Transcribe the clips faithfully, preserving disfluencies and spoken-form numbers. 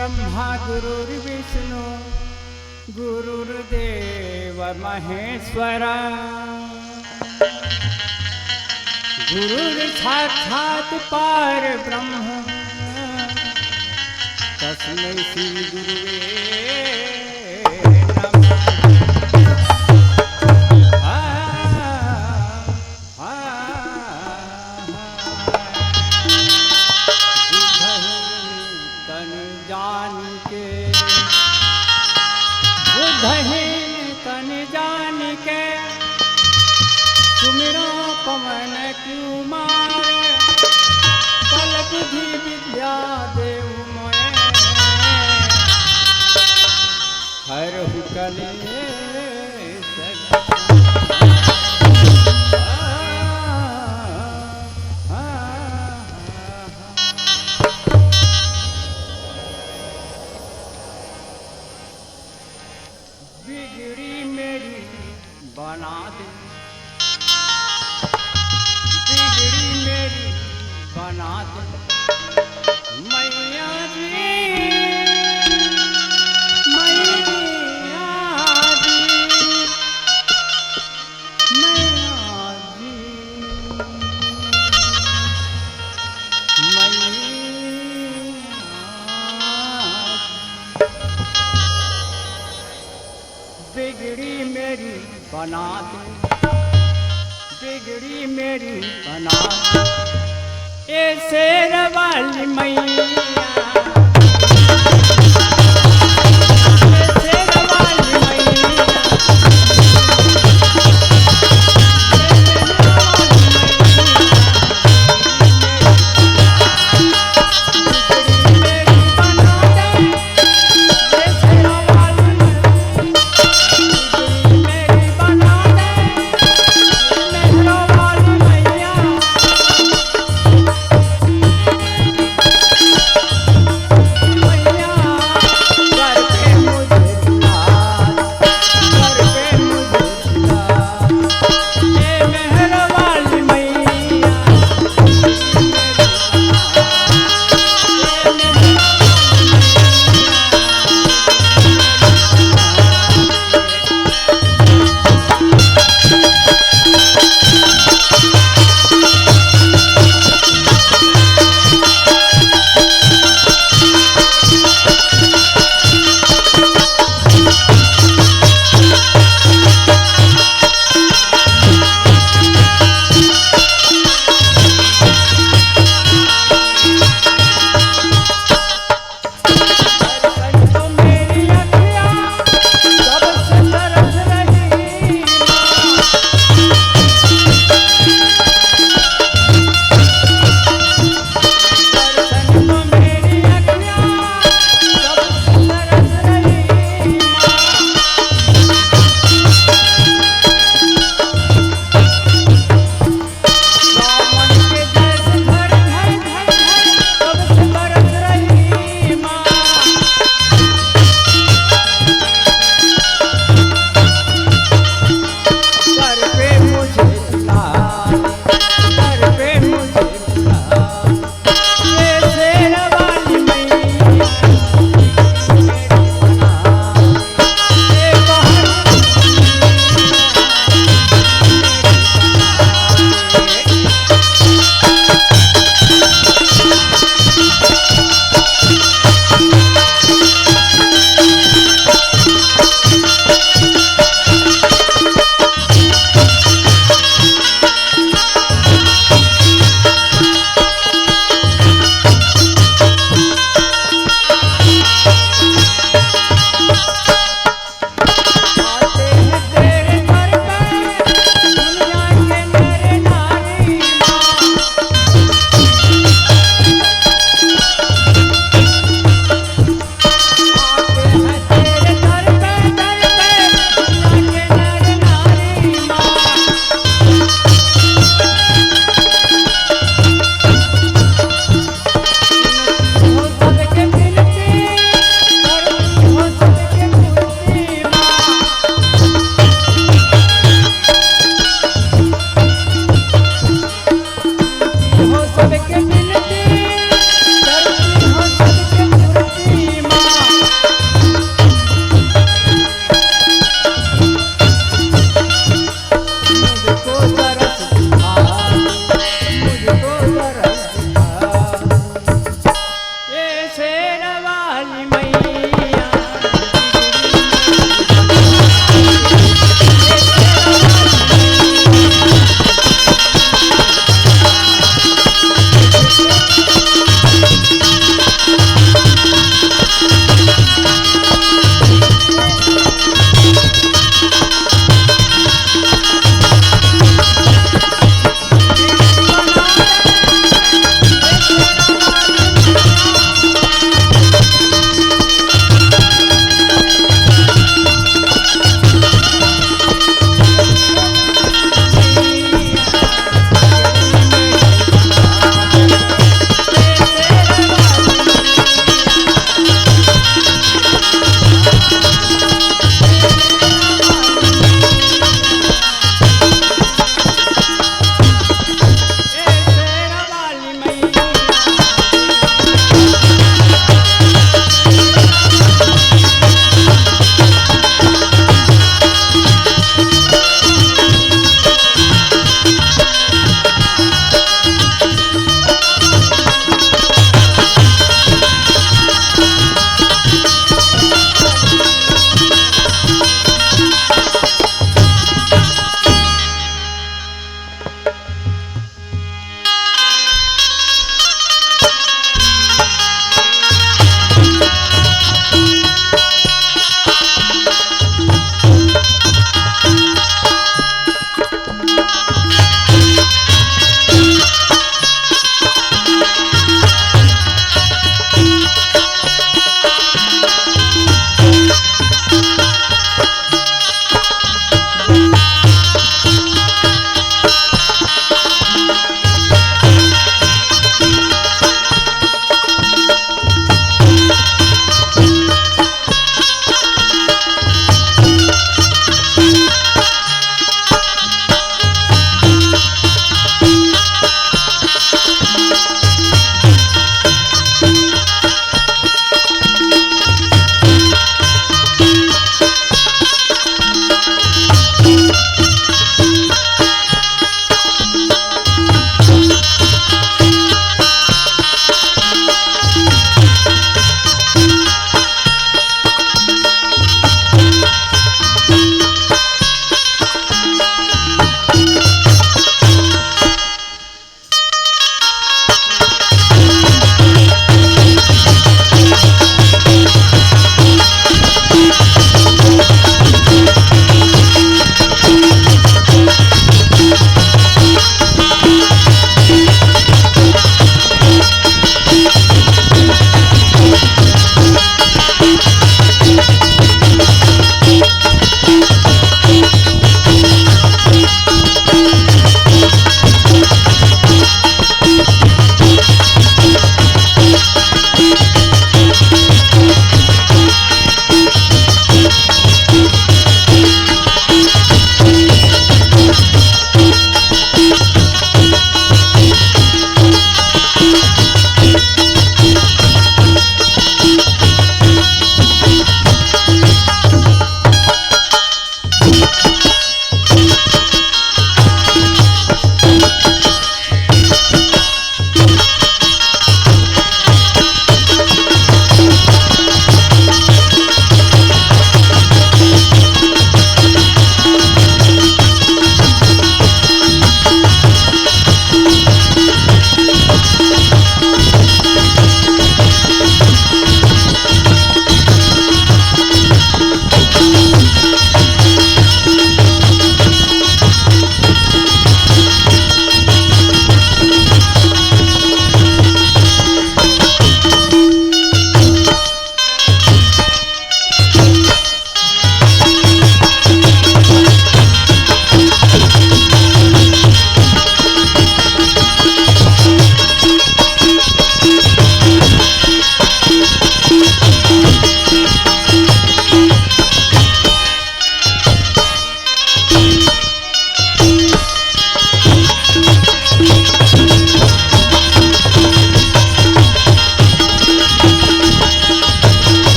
ब्रह्मा गुरुर्विष्णु गुरुर्देव महेश्वरा। गुरुर्साक्षात् परब्रह्म तस्मै श्री गुरुवे नमः। आ, आ, आ। बुद्धहीन तन जान के, बुद्धहीन तन जान के, सुमिरो पवन कुमार। बल बुद्धि विद्या देउ मोए, हरहु कलेस। बिगड़ी मेरी बना दे, बिगड़ी मेरी बना दे, मैया जी, मैया जी, मैया जी, मैया जी। बिगड़ी मेरी बना दे, बिगड़ी मेरी बना दे, ए शेर वाली मैया, ए शेर वाली मैया।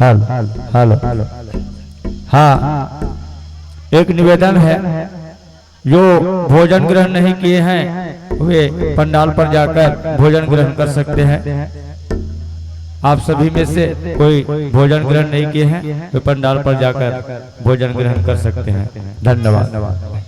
Hello, hello. हाँ, एक निवेदन है, जो भोजन ग्रहण नहीं किए हैं, वे पंडाल पर जाकर भोजन ग्रहण कर सकते हैं। आप सभी में से कोई भोजन ग्रहण नहीं किए हैं, वे पंडाल पर जाकर भोजन ग्रहण कर सकते हैं। धन्यवाद।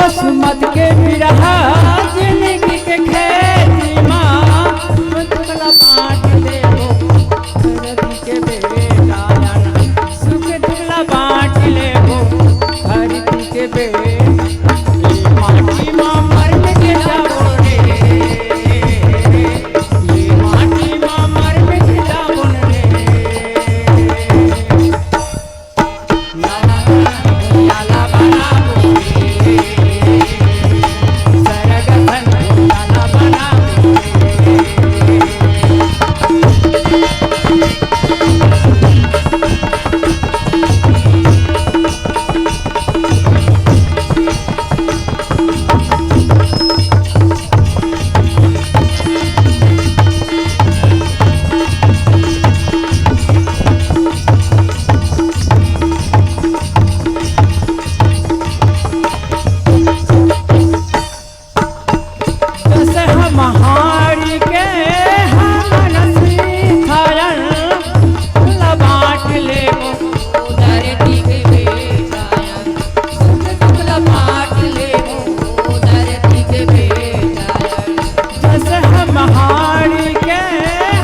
किस्मत के बिरहा जिंदगी के खेती मा, दुख ला बांट लेबो धरती के बेटा, सुख दुख ला बांट लेबो धरती के बेटा। ए माटी मा मर के जाबो रे, ए माटी मा मर के जाबो रे। जस हम हारि के हमन सिखायन, ल बांट लेबो धरती के बेटायन, सुख दुख ल बांट लेबो धरती के बेटायन। जस हम हारि के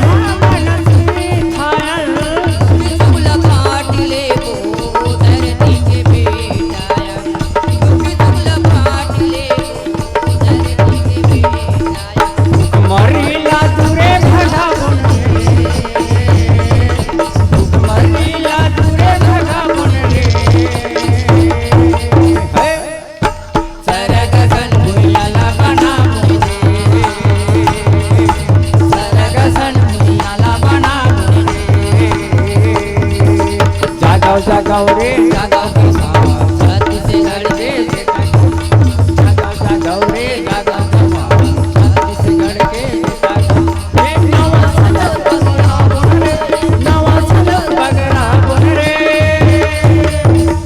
हमन सिखायन, सुख दुख ल बांट लेबो धरती के बेटायन, सुख दुख ल बांट लेबो धरती के बेटायन। भुखमरी ला दूरे भगाबो रे, भुखमरी ला दूरे भगाबो रे। हे। सरग सन भुइयां ला बनाबो रे, सरग सन भुइयां ला बनाबो रे। जागव जागव रे, जागव किसान, छत्तीसगढ़ के बेटा। जागव जागव रे, जागव जवान, छत्तीसगढ़ के बेटा। ए नवा साल बगरा बोल रे, नवा साल बगरा बोल रे।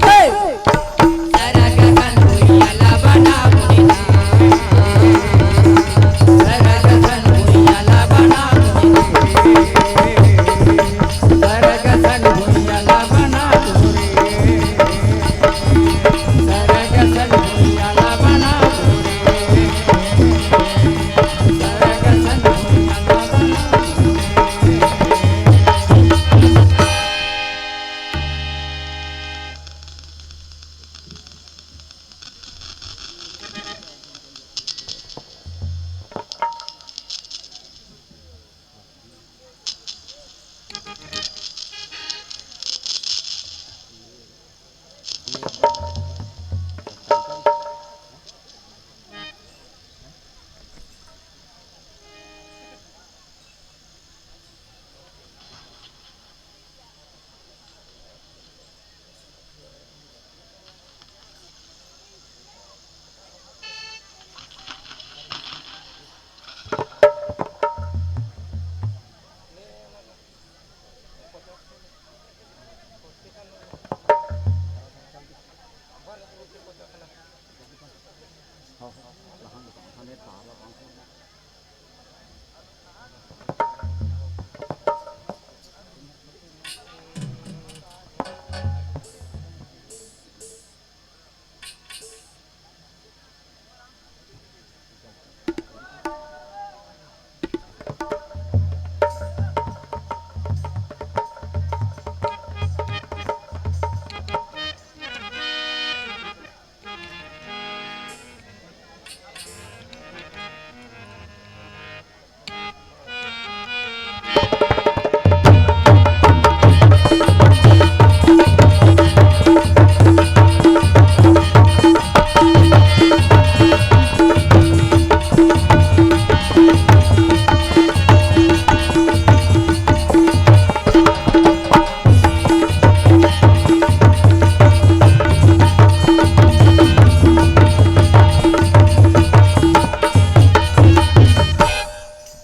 हे! सरग सन भुइयां ला बनाबो रे, सरग सन भुइयां ला बनाबो रे, सरग सन भुइयां ला बनाबो रे, सरग सन भुइयां ला बनाबो रे, सरग सन भुइयां ला बनाबो रे।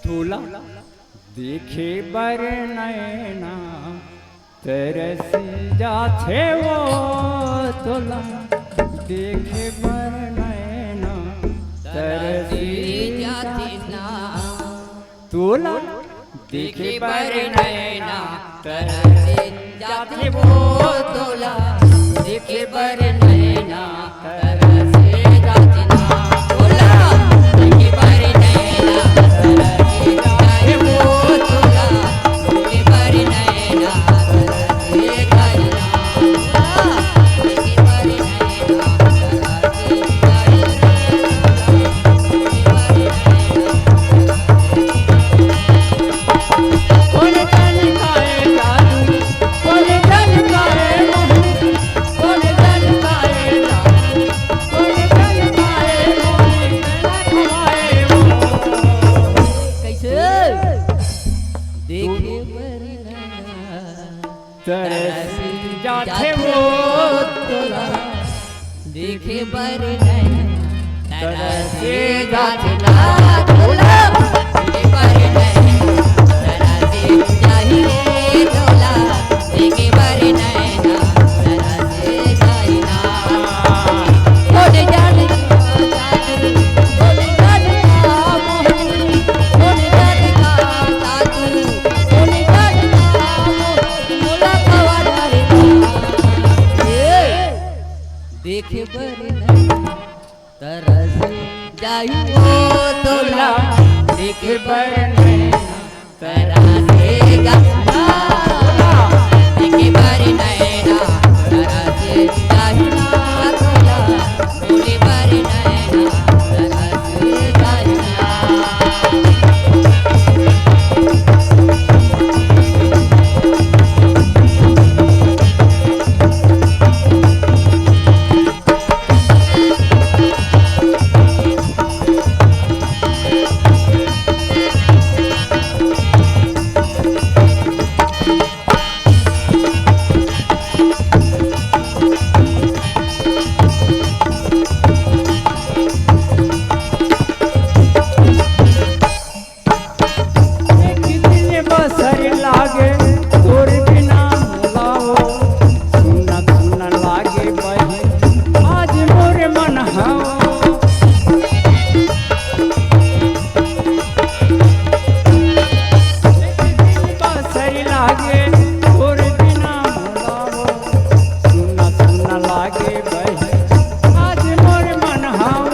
तोला देखे बर नैना तरसी जाथे वो, तोला देखे बर नैना तरसी जाथे ना। तोला देखे बर नैना तरसे जाथे वो, तोला देखे बर नैना तरसे जाथे बर नहीं तरसे जात ना तोला, बर नहीं तरसे जाही रे तोला, देखे बर नहीं तरसे जाही ना। कोन जाने कोन जाने कोन जाने कोन जाने मोला खवा रे। ए, देखे बर नहीं तरस जाही ओ तोला, देखे बर नहीं तरस जाही ना। देखे बर नहीं ना तरस जाही ना तोला, बोले बर नहीं ना तरस जाही ना। एक दिन बसर लागे तोर बिना मोला ओ, सुना सुना लागे बहिन आज मोर मन हव। एक दिन बसर लागे तोर बिना मोला ओ, सुना सुना लागे बहिन आज मोर मन हव।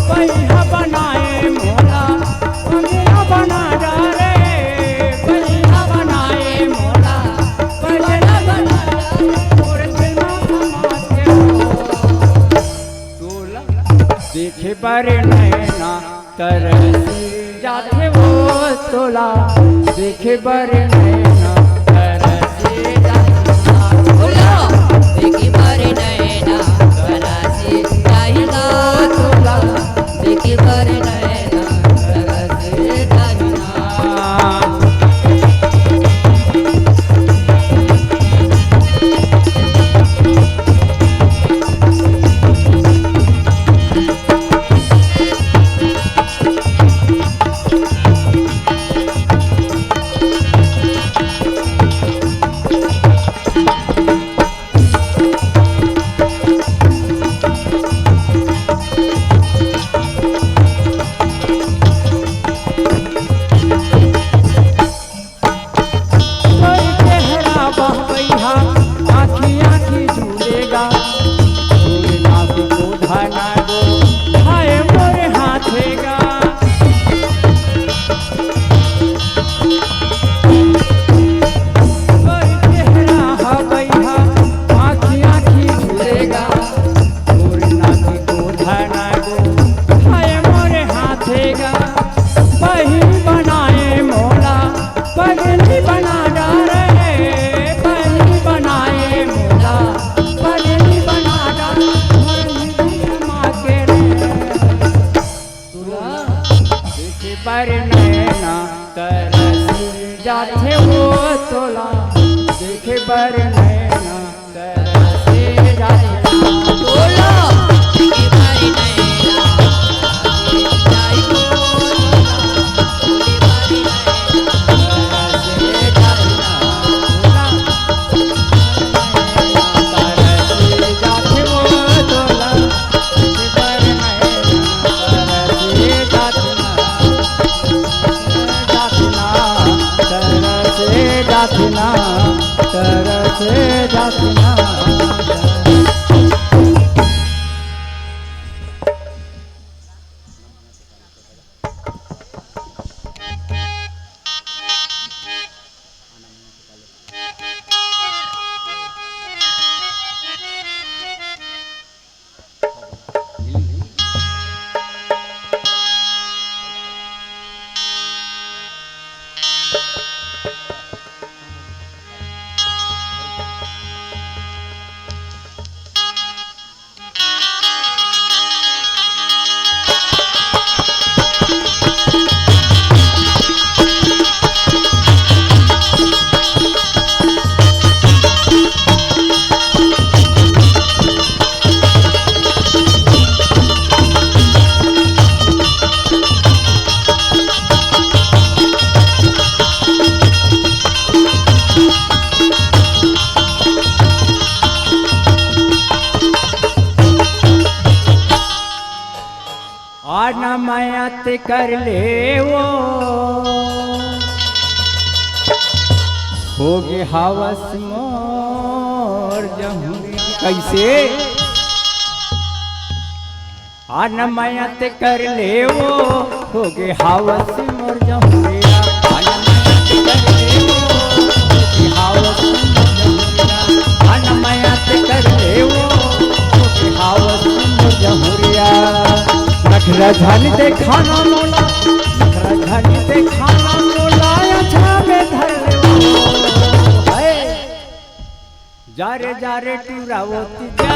बइहा बनाए मोला, पगला बना डारे, बइहा बनाए मोला, पगला बना डारे, मोर दिल मा समा के हो। तोला देखे बर नैना तरसी जाथे वो तोला, देखे बर नैना तरसी जाथे। बोलो, देखे बर नैना तरसी जाही ना तोला, देखे बर नैना तरसी जाही ना। तोर चेहरा बहबइहा, आँखी आँखी झूलेगा, झूलना भी कोधा ना गो, हाय मोर हाथे गा। तोर चेहरा हबइहा, आँखी आँखी झूलेगा, तोर नाक कोधा ना गो, हाय मोर हाथे गा। बहिनी बनाए मोला, पगली बना डारे, बहिनी बनाए मोला, पगली बना डारे, बहिनी समा के रे। तोला देखे बर नैना तरसी जाथे वो तोला, देखे बर नैना तरसी जाथे। तोला देखे बर नैना तरसी जाथे वो तोला, देखे बर नैना तरसी जाथे ना। तरसी जाथे वो तोला, देखे बर नैना तरसी जाथे ना। जात ना, तरसे जात ना, तरसे ते कर ले वो, होगे हवस मोर जहुरिया। कइसे? अन मया ते कर ले वो, होगे हवस मोर जहुरिया। अन मया ते कर ले वो, होगे हवस मोर जहुरिया। अन मया ते कर ले वो, होगे हवस मोर जहुरिया। नखरा झन देखाना मोला, नखरा झन देखाना मोला, अछा में धर ले वो। हे। जा रे, जा रे, टूरा वो तीजा,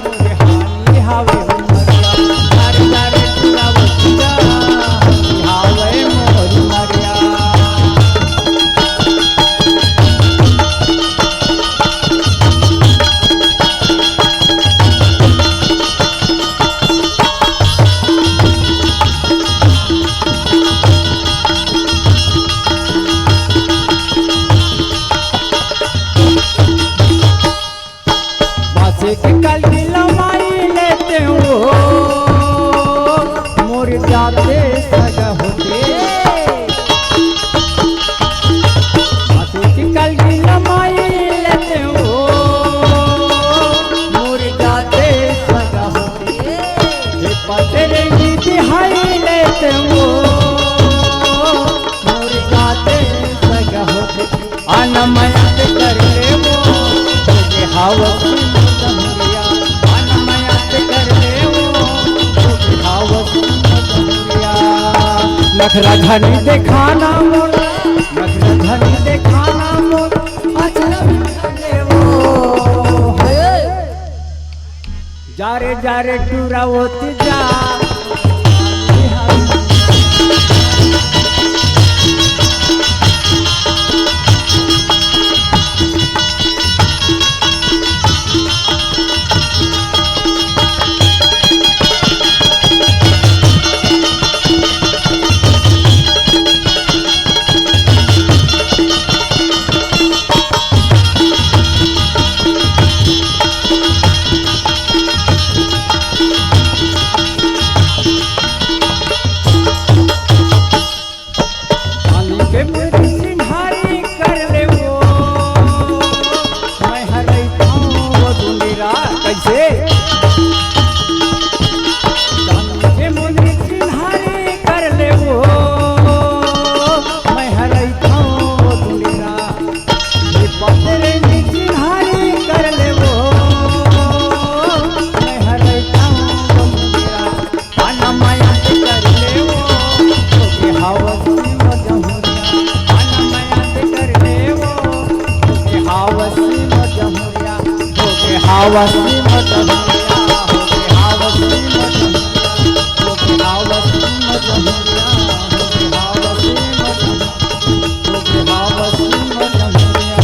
मोरे हानि हावे उमरिया। जा रे, जा रे, टूरा वो तीजा, हानि हावे मोर उमरिया। बासे के कलगी लमाई लेते हो, मोर जाते सगा होते। बासे के कलगी लमाई लेते हो, मोर जाते सगा होते। हे पतरंगी दिहाई लेते हो, मोर जाते सगा होते। अन मया ते कर ले वो, होगे हवस मोर जहुरिया। अन मया ते कर ले वो, होगे हवस मोर जहुरिया। नखरा झन देखाना मोला, नखरा झन देखाना मोला, अछा में धर ले वो। हे। जा रे, जा रे, टूरा वो तीजा। पानी के मेरी चिन्हारी कर ले वो, मैं हर रहिथौं वो दुंडेरा। कइसे? पानी के मेरी चिन्हारी कर ले वो, मैं हर रहिथौं वो दुंडेरा। ये पतरंगी चिन्हारी कर ले वो, मैं हर रहिथौं वो दुंडेरा। अन मया ते कर ले वो, होगे हवस मोर जहुरिया। अन मया ते कर ले वो, होगे हवस मोर जहुरिया। होगे हवस मोर जहुरिया, होगे हवस मोर जहुरिया। होगे हवस मोर जहुरिया, होगे हवस मोर जहुरिया। होगे हवस मोर जहुरिया।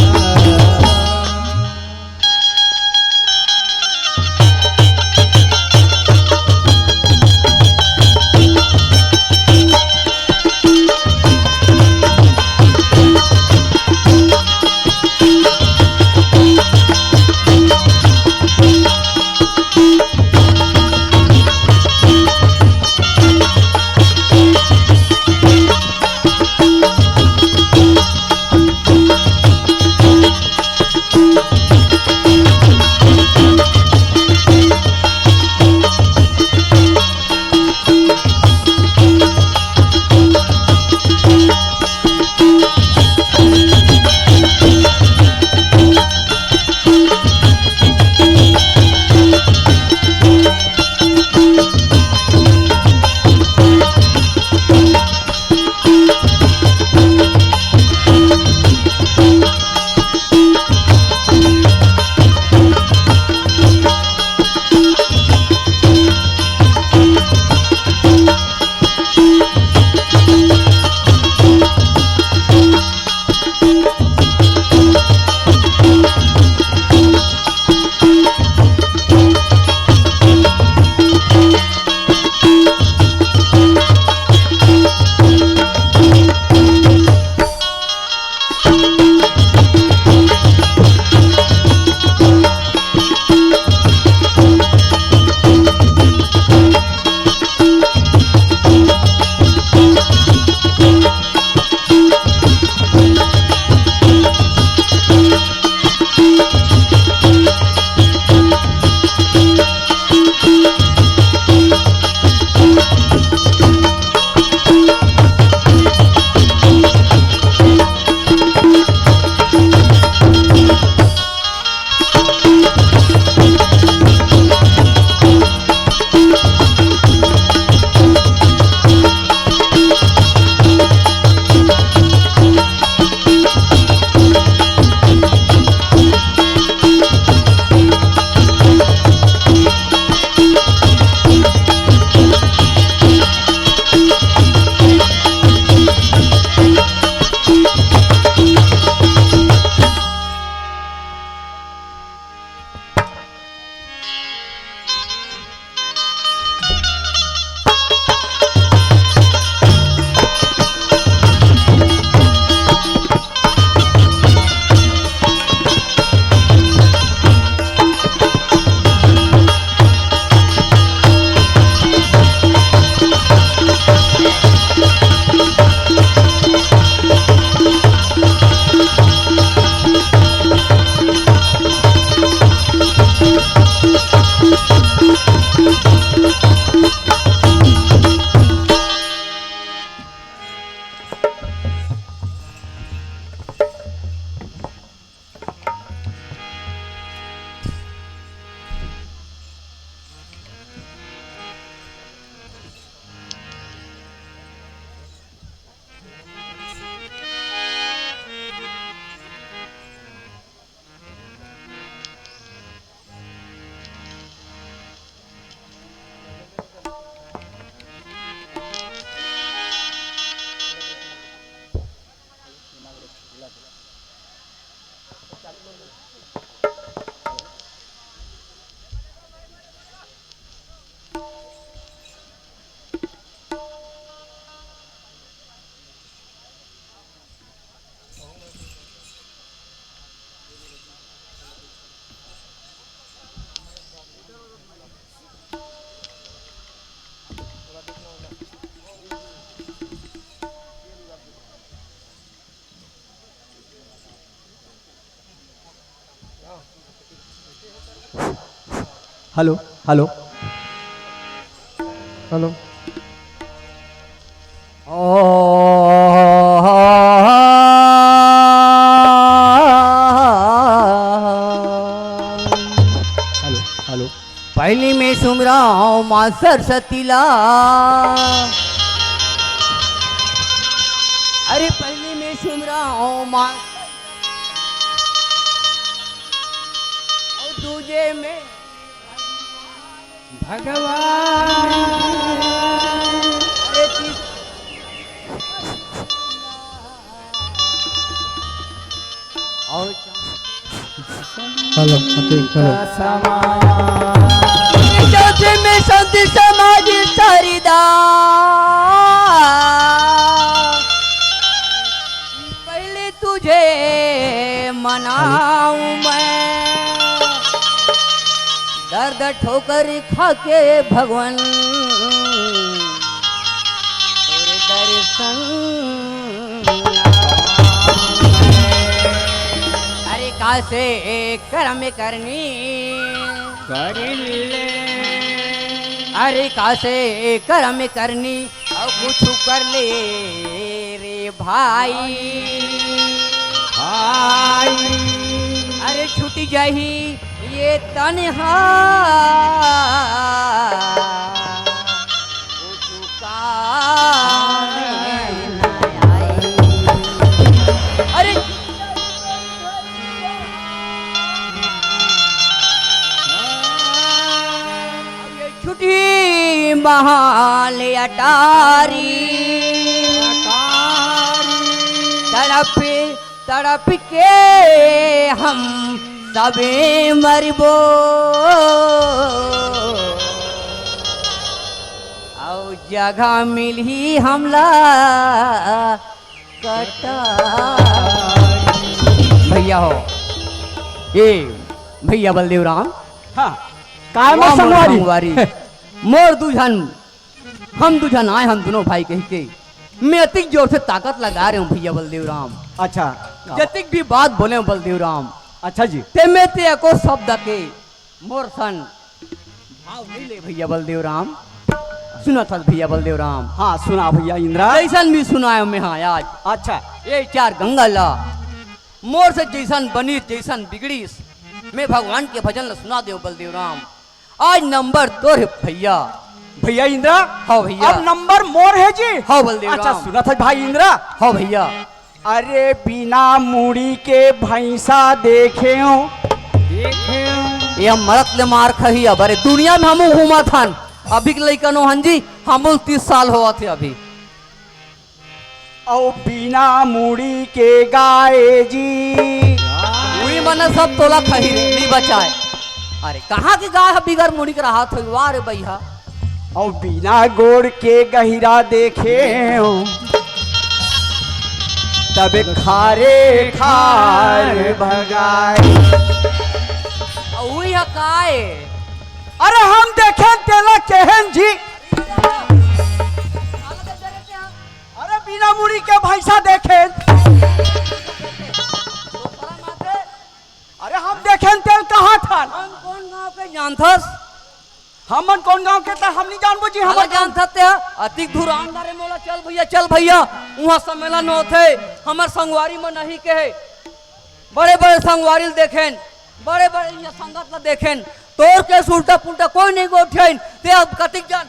Hello, hello, hello. Hello, hello. पहिली में सुमरंव माँ सरस्वती ला। अरे पहिली में सुमरंव माँ, अउ दूजे में भगवान। अरे तीस- अउ हेलो, ठीक, हेलो। चौथे में संत समाज सरिदा। पहले तुझे मनाऊं मैं, दर्द ठोकर खा के भगवान, तोरे दर्शन। अरे कासे करम करनी, कर ले। अरे कासे करम करनी, अउ कुछ कर ले रे भाई। भाई। अरे छूट जाही ये तनहा, कुछ काम न आई। अरे छुट्टी महाल अटारी, तड़प तड़प के हम सबे मरबो। अउ जगह मिलही हमला कटारी। भैया हो, ए भैया बलदेव राम। हाँ, काय वाह मोर संगवारी? संगवारी। मोर दू झन, हम दू झन आए, हम दोनों भाई कही के मैं अतिक जोर से ताकत लगा रहे हूँ भैया बलदेव राम। अच्छा। जतिक भी बात बोले हूँ बलदेव राम, अच्छा जी। ते में ते एको शब्द के मोर सन भाव नहीं ले भैया बलदेव राम। सुना था भैया बलदेव राम। हाँ, सुना भैया इंद्रा। जैसन भी सुनायो मैं हाँ आज। अच्छा। ये चार गंगा ला मोर से जैसन बनिस, जैसन बिगड़िस, मैं भगवान के भजन ला सुना देव बलदेव राम। आज नंबर तोर हे भैया। भैया इंद्रा। हाँ भैया। अब नंबर मोर हे जी। हाँ बलदेव अच्छा, राम। सुना था भाई इंद्रा। हाँ भैया। अरे बिना मुड़ी के भैंसा देखे हो। देखे हो। ये मरत ले मार खही अब। अरे दुनिया में हमू घूमत हन। अभी के लइका नो हन जी, हमू तीस साल होवत हे अभी। अउ बिना मुड़ी के गाय जी। उही मन सब तोला खही रे, नी बचाए। अरे कहाँ के गाय ह बिगर मुड़ी के राहत होई, वाह रे बइहा। अउ बिना गोड़ के गहिरा देखे हो, तबे खारे खार भगाए। अउ उही ह काय? अरे हम देखेन तेला केहेन जी। अरे बिना मुड़ी के भैंसा देखेन। अरे हम देखेन तेल कहाँ थन? हम कौन गांव के जानथस? हमन कौन गांव के त हम नहीं जानबो जी, हमन हमर जानथस ते अतिक दूर आंदर हे मोला, चल भैया, चल भैया, उहाँ सम्मेलन होथे, हमर संगवारी मन नहीं के हे। बड़े-बड़े संगवारी ल देखेन, बड़े-बड़े इहाँ संगत ल देखेन, तोर के उल्टा पुल्टा कोई नहीं गोठियाइन, ते अब कतिक जान।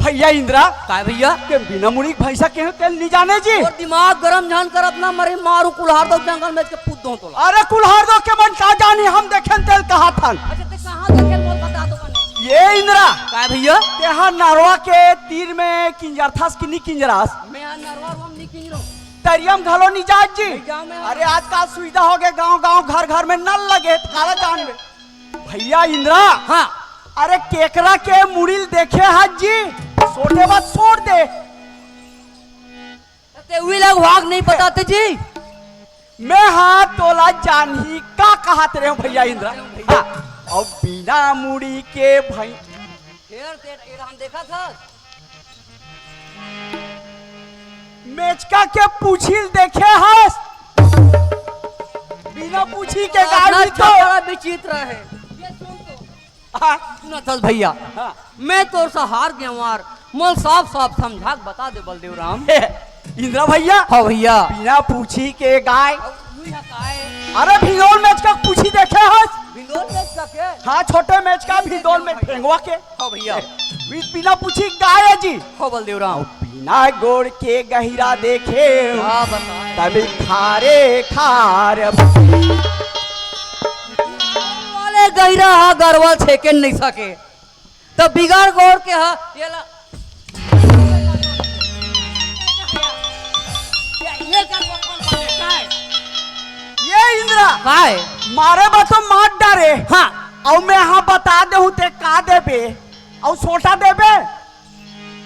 भैया इंद्रा। काय भैया? ते बिना मुड़ी के भैंसा के हो, तेल नहीं जाने जी। तोर दिमाग गरम झन करत ना, मरे मारू कुल्हार दो जंगल में के पूत दो तोला। अरे कुल्हार दो के मन का जानी, हम देखेन तेल कहाँ थन। अच्छा, ते कहाँ देखेन मोर बता दो कने। ये इंद्रा। काय भैया? तेहा नरवा के तीर में किंजरथस कि नहीं किंजरस? मैं नरवा रोम नहीं किंजरो। तरिया म घलो नहीं जात जी। नहीं जाओ मैं। अरे आजकल सुविधा हो गए, गांव गांव घर घर में नल लगे, त काला जान में। भैया इंद्रा। हाँ। अरे केकरा के मुड़ी ल देखे हाथ जी, सोटे बात छोड़ दे। ते उही लग वाग नहीं बताते जी। मैं हाँ तोला जानही का कहत रहे हूँ भैया इंद्रा। हाँ। अब बिना मुड़ी के भाई। फेर ते एरा हम देखा था। मेचका के पूछी ल देखे हस? बिना पूछी के गाय भी तो। बड़ा विचित्र है। ये सुन तो। हाँ। सुनत हस भैया, हाँ। मैं तोर से हार गेंव यार, मोला साफ साफ समझा के बता दे बलदेव राम। इंद्रा भैया। हाँ भैया। बिना पूछी के गाय। अउ तू यहाँ का है? अरे भिंडोल मेचका पूछी देखे हस? भिंडोल मेचका के? हाँ, छोटे मेचका भिंडोल में ठेंगवा के। हाँ भैया। बि-, बिना पूछी गाय जी। हो बलदेव राम। बिना गोड़ के गहिरा देखे। का बताए? तब खारे खार। वाले गहिरा हा गरवा छेके नहीं सके। तो बिगाड़ गोड़ के हा, ये ला। ये, ये का गोड़ पर बने, का है? ये इंद्रा। का है? मारे बा तो मार डारे। हाँ। अउ मैं हाँ बता देहूँ ते का देबे? अउ सोटा देबे?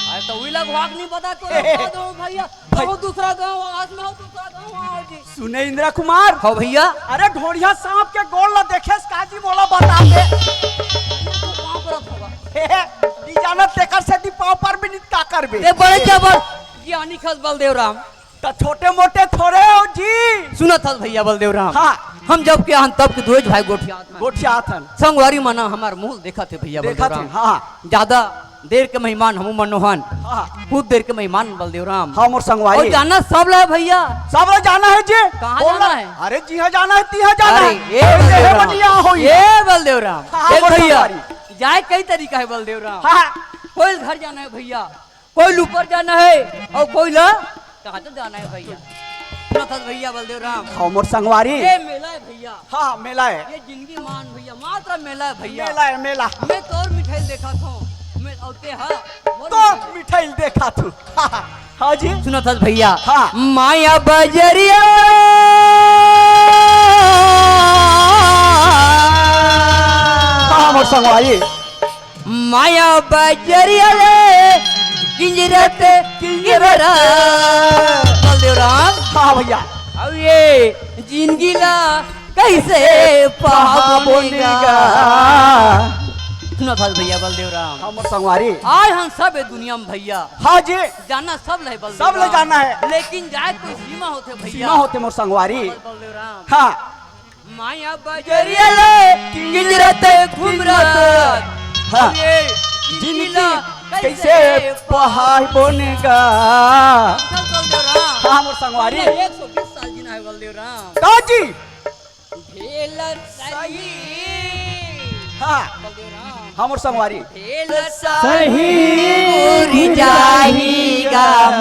अरे तो वही लगवा के नहीं बता तो लगवा दो भैया। भाई। बहुत दूसरा गाँव, आज में हो दूसरा गाँव, आओ जी। सुने इंद्रा कुमार। हाँ भैया। अरे ढोढ़िया सांप के गोड़ ला देखेस का जी, मोला बता दे। ये तो पाँव परत होगा। हे, हे, ई जानत तेकर से दी पाँव पर भी नित का करबे। ए बड़े जबर ज्ञानी खस बलदेव राम। त छोटे मोटे थोड़े हो जी। सुनत हस भैया बलदेव राम। हाँ। हम जब के आहन तब के दुए भाई गोठियात हन। गोठियात हन। संगवारी मना हमार मुंह देखत हे भैया बलदेव राम। देखत हे, हाँ। ज्यादा देर के मेहमान हमू मनो हन। हाँ। बहुत देर के मेहमान बलदेव राम। हाँ, मोर संगवारी। अउ जाना सब ला हे भैया। सब ला जाना हे जी। कहाँ जाना हे? अरे जिहाँ जाना हे तिहाँ जाना हे। ए बलदेव राम। ए बलदेव राम। हाँ, देख मोर भैया, संगवारी। जाए कई तरीका हे बलदेव राम। हाँ। कोई घर जाना हे भैया, कोई ऊपर जाना हे अउ कोई ला कहाँ तो जाना हे भैया। सुनत हस भैया बलदेव राम। हाँ, मोर संगवारी। ये मेला हे भैया। हाँ, मेला हे। ये जिंदगी मान भैया, मात्र मेला हे भैया। मेला हे, मेला। मैं तोर मिठाई देखत हूँ। मैं अउ ते हा, मोर तो मिठाई। मिठाई देखत हूँ। हाँ जी। सुनत हस भैया। हाँ। माया बजरिया। हाँ, मोर संगवारी। माया बजरिया ले गिंजरत गिंजरत। बलदेव राम। हाँ भैया। अउ ये जिंदगी ला कैसे पाबोन गा। सुनत हस भैया बलदेव राम। हाँ, मोर संगवारी। आए हन सब ए दुनिया में भैया। हाँ जी। जाना सब ला हे बलदेव राम। सब ला जाना हे। लेकिन जाए कोई सीमा होथे भैया। सीमा होथे मोर संगवारी। बलदेव राम। हाँ। माया बजरिया ले गिंजरत घुमरत। हाँ। ये जिंदगी ला कैसे पहाड़ बनेगा। बलदेव राम। हाँ, मोर संगवारी। एक सौ बीस साल जीना हे बलदेव राम। का जी? भेल सही। हाँ। बलदेव राम। हाँ, मोर संगवारी। भेल सही। सही। उड़ जाही गाम।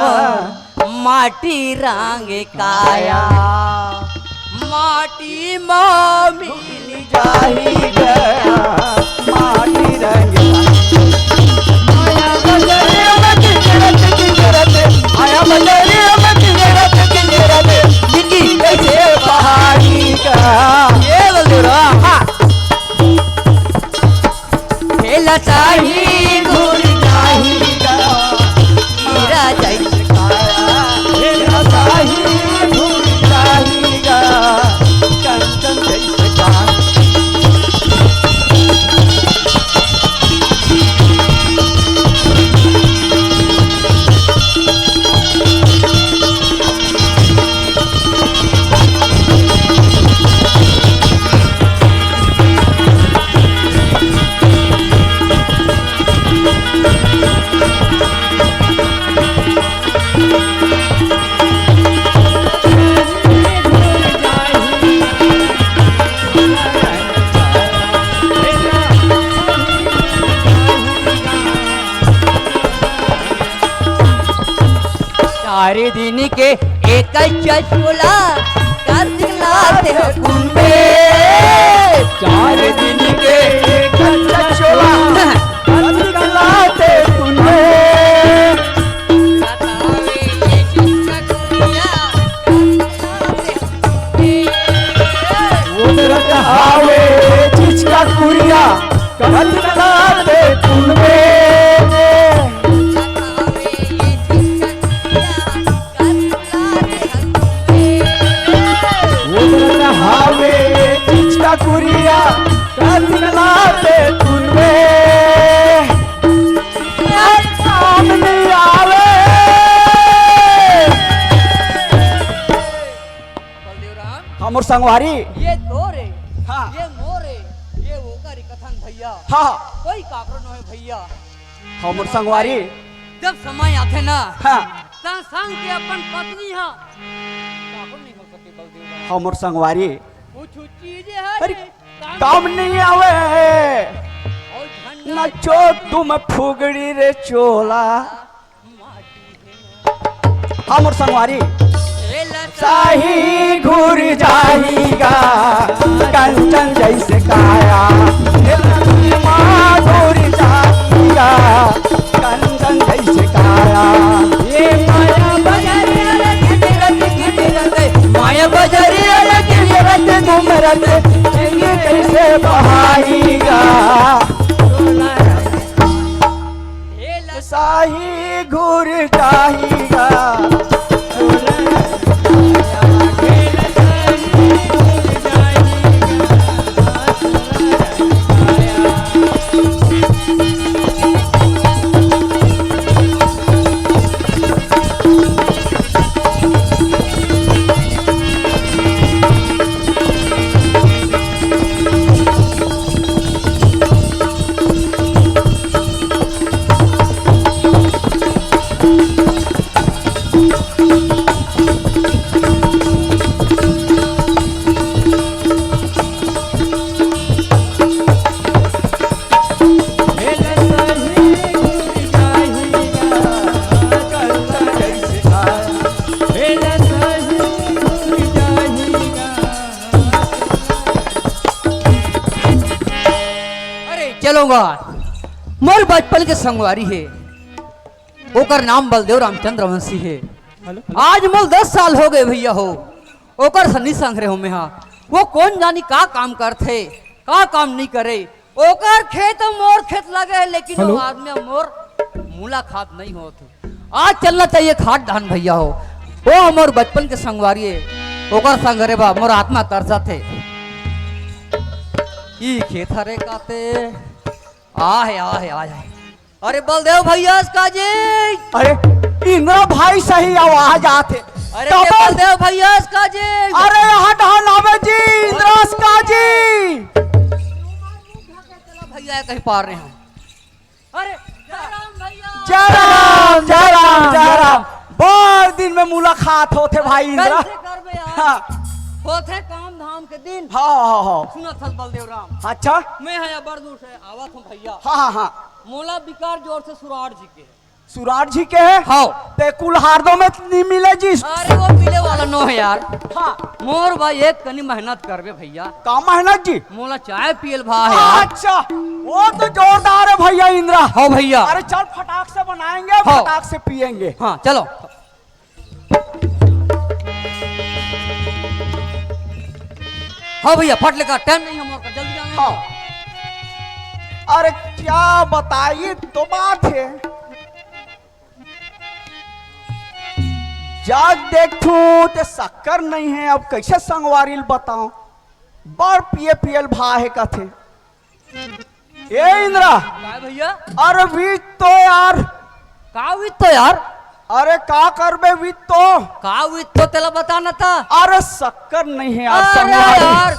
माटी रंग काया, माटी मा मिल जाही गया, माटी रंग। माया बजरिया में गिंजरत गिंजरत, माया बजरिया में गिंजरत गिंजरत, जिंदगी कैसे पहाड़ी का। ये बलदेव राम। हाँ। भेल सही घुर जाही गा, हीरा जैसे काया। भेल सही घुर जाही गा, कंचन जैसे काया। चार दिन के एक चचोला, कार्तिक नाथ कुंभे। चार दिन के एक चचोला, कार्तिक नाथ कुंभे। उतरत हावे चिचका कुरिया, कथन लाते कुनबे। उतरत हावे चिचका कुरिया, संगवारी। ये तोरे, हाँ। ये मोरे, ये ओकर कथन भैया। हाँ। कोई काकरो नोहे भैया। हाँ, मोर संगवारी। जब समय आथे ना, हाँ। त संग के अपन पत्नी हा काकरो नहीं हो सके बलदेव। हाँ, मोर संगवारी। कुछ चीज है अरे, काम नहीं आवे। और झंडा नचो तुम फुगड़ी रे चोला। हमर संगवारी। साही घुर जाही गा, कंचन जैसे काया। माँ घुर जाही गा, कंचन जैसे काया। ये माया बजरिया रे, घिमिरत, घिमिरत, माया बजरिया रे, घिमिरत, घुमरत, जिंदगी कैसे बहाई गा। साही घुर जाही गा। अरे चलो गा, मोर बचपन के संगवारी हे, ओकर नाम बलदेव रामचंद्र वंशी हे। हेलो। आज मोर दस साल हो गए भैया हो, ओकर सन्नी संग रहे हो मैं हा। वो कोन जानी का काम करथे, का काम नहीं करे। ओकर खेत मोर खेत लगे हे, लेकिन हेलो। वो आदमी मोर मुलाकात नहीं होत हे। आज चलना चाहिए खाट धान भैया हो, वो हमर बचपन के संगवारी हे, ओकर संग रे बा मोर आत्मा तरसत हे। ई खेत हरे काते, आहे, आहे, आहे। अरे बलदेव भैया का जी। अरे इंद्रा भाई सही आवाज आथे। अरे तब बलदेव भैया का जी। अरे यहाँ धान आवे जी, इंद्रा का जी। भैया कहीं पार नहीं हम। अरे जय राम भैया। जय राम, जय राम, जय राम। बड़ दिन में मुलाकात होथे भाई इंद्रा। कैसे करबे यार? हाँ। होथे काम धाम के दिन। हाँ, हाँ, हाँ। सुनत हस बलदेव राम। अच्छा। मैं हा बड़ दूर से आवत हूँ भैया। हाँ, हाँ, हाँ। मोला बिकार जोर से सुरार जी के। सुरार जी के हे? हाँ। ते कुल हारदो में नहीं मिले जी। अरे वो मिले वाला नो हे यार। हाँ। मोर भाई एक कनी मेहनत करबे भैया। का मेहनत जी? मोला चाय पियल भा हे यार। अच्छा, वो तो जोरदार हे भैया इंद्रा। हाँ भैया। अरे चल फटाक से बनाएंगे, हाँ। फटाक से पिएंगे। हाँ चलो। हाँ भैया, फट लेकर टाइम नहीं हे मोर का, जल्दी जाना हे। हाँ। अरे क्या बताई तो बात हे। जाग देखथूं ते शक्कर नहीं हे, अब कैसे संगवारी ल बताओं, बड़ पिए पियल भा हे कथे। ए इंद्रा। काय भैया? अरे वित्त तो यार। का वित्त तो यार? अरे का करबे वित्त तो? का वित्त तो तेला बता ना ता। अरे शक्कर नहीं हे यार, अरे संगवारी। यार,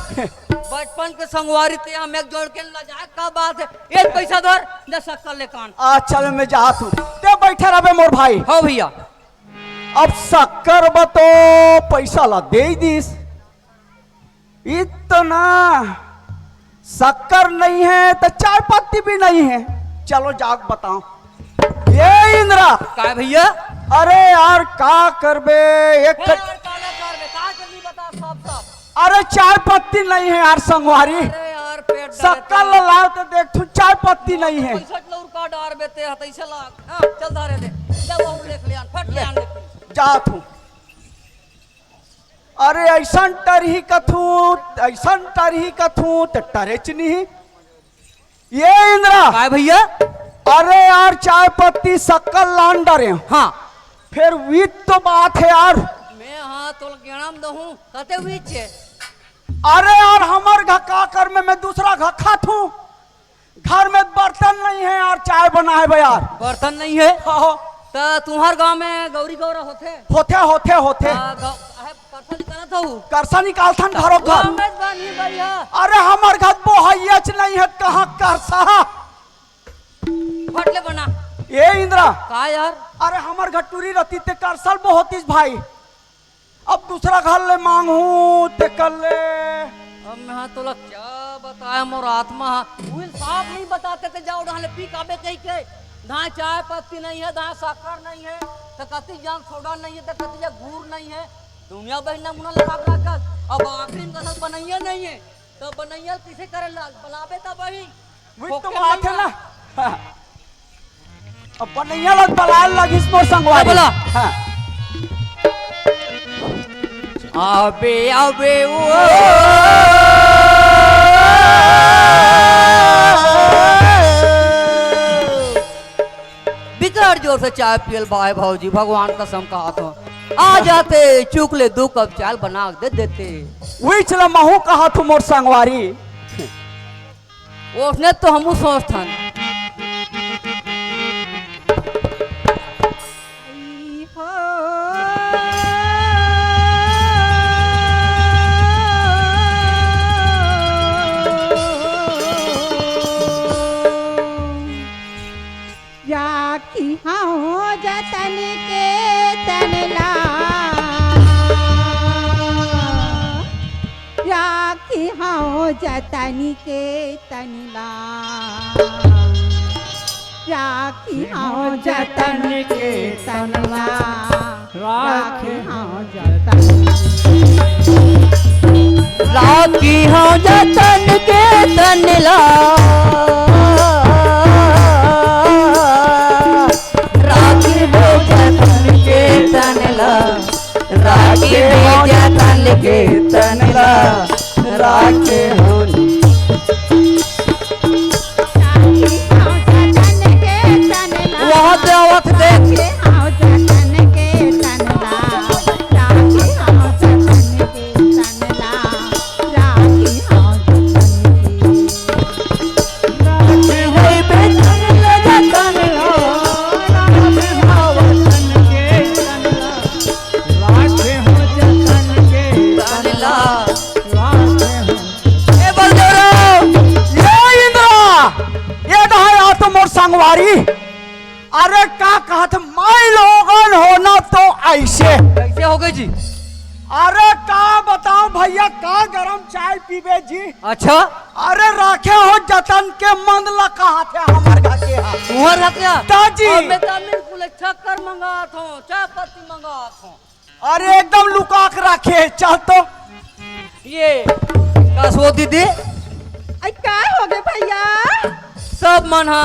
बचपन के संगवारी ते हम एक जोड़ के लजाए का बात हे। एक पैसा धर, जा शक्कर ले कान। अच्छा ले मैं जात हूँ, ते बैठे रहबे मोर भाई। हाँ भैया। अब शक्कर बतो पैसा ला दे ही दीस। इतना शक्कर नहीं हे तो चाय पत्ती भी नहीं हे। चलो जाग बताओ। ए इंद्रा। काय भैया? अरे यार का करबे एक हे यार, काला करबे, का करबे बता साफ साफ। अरे चाय पत्ती नहीं हे यार संगवारी। अरे यार पेट शक्कर ला लाव तो देखथूं चाय पत्ती नहीं हे। पैंसठ लौर का डार बेते हत ऐसे लाग। हाँ, चल धारे दे। जा वो देख ले यार, फट ले यार देख। जात हूँ। अरे अइसन टरही कथूं, अइसन टरही कथूं, त टरेच नहीं। ए इंद्रा। काय भैया? अरे यार, चाय पत्ती शक्कर लान डरे। हाँ। फेर वित्त तो बात हे यार। मैं हाँ, तोला गेणा म दहूं, कते वित्त हे? अरे यार, हमर घर का कर में मैं दूसरा घर खाथूं। घर में बर्तन नहीं हे यार, चाय बनाए बर यार। बर्तन नहीं हे? हाँ। त तुम्हर गांव में गौरी गौरा होथे? होथे, होथे, होथे। त गौ-, अहे, करसा निकालत हऊ? करसा निकालथन घरो घर। वो में बनी बढ़िया। अरे, हमर घर बोहइयाच नहीं है, कहाँ करसा? फट ले बना। ए इंद्रा। का यार? अरे, हमर घर टूरी रहती ते करसा ल बोहतिस भाई। अब दूसरा घर ले मांगहूं, ते कर ले। अब मैं हा तोला क्या बताया, मोर आत्मा हा। उहिल साफ नहीं बताते ते जाओ, डाले पी काबे कही के। धाय चाय पत्ती नहीं है, धाय शक्कर नहीं है, तो कति जान सोडा नहीं है, तो कति जान गुड़ नहीं है। दुनिया बहिना मुना लगा के रखत। अब आखिरी में कसम बनैया नहीं है, तो बनैया किसे करे लाग? बलाबे तब बही। वही तो फोकट बात है नहीं ना। हाँ। अब बनैया लोग बलाए लगिस मोर संगवारी। बोला। हाँ। आबे, आबे, ओ। बिकट जोर से चाय पियल भाई भौजी, भगवान कसम कहत हो। आ जाते, चुक ले दू कप चाय बना के दे देते। वही चला महू कहत हूँ मोर संगवारी। ओसने तो हमू सोचथन। राखी हव जतन के तन ला, राखी हव जतन के तन ला, राखी हव जतन के तन ला। राखे हव जतन। राखे हव जतन के तन ला। राखे हव जतन के तन ला। राखे हव जतन के तन ला। राखे हव। वहाँ से आवत देख। ए बलदेव राव, ए इंद्रा, ए डहाय आ तो मोर संगवारी। अरे का कहत माई लोगन हो ना तो ऐसे। कैसे हो गए जी? अरे का बताओ भैया, का गरम चाय पीबे जी। अच्छा। अरे राखे हो जतन के मन ला कहत हे हमर घर के हा। उहर घर के हा? ताजी। और मैं तो बिल्कुल चक्कर मंगात हूँ, चाय पत्ती मंगात हूँ। अरे एकदम लुका के राखे हे, चल तो। ये का सो दीदी? आई का हो गए भैया? सब मन हा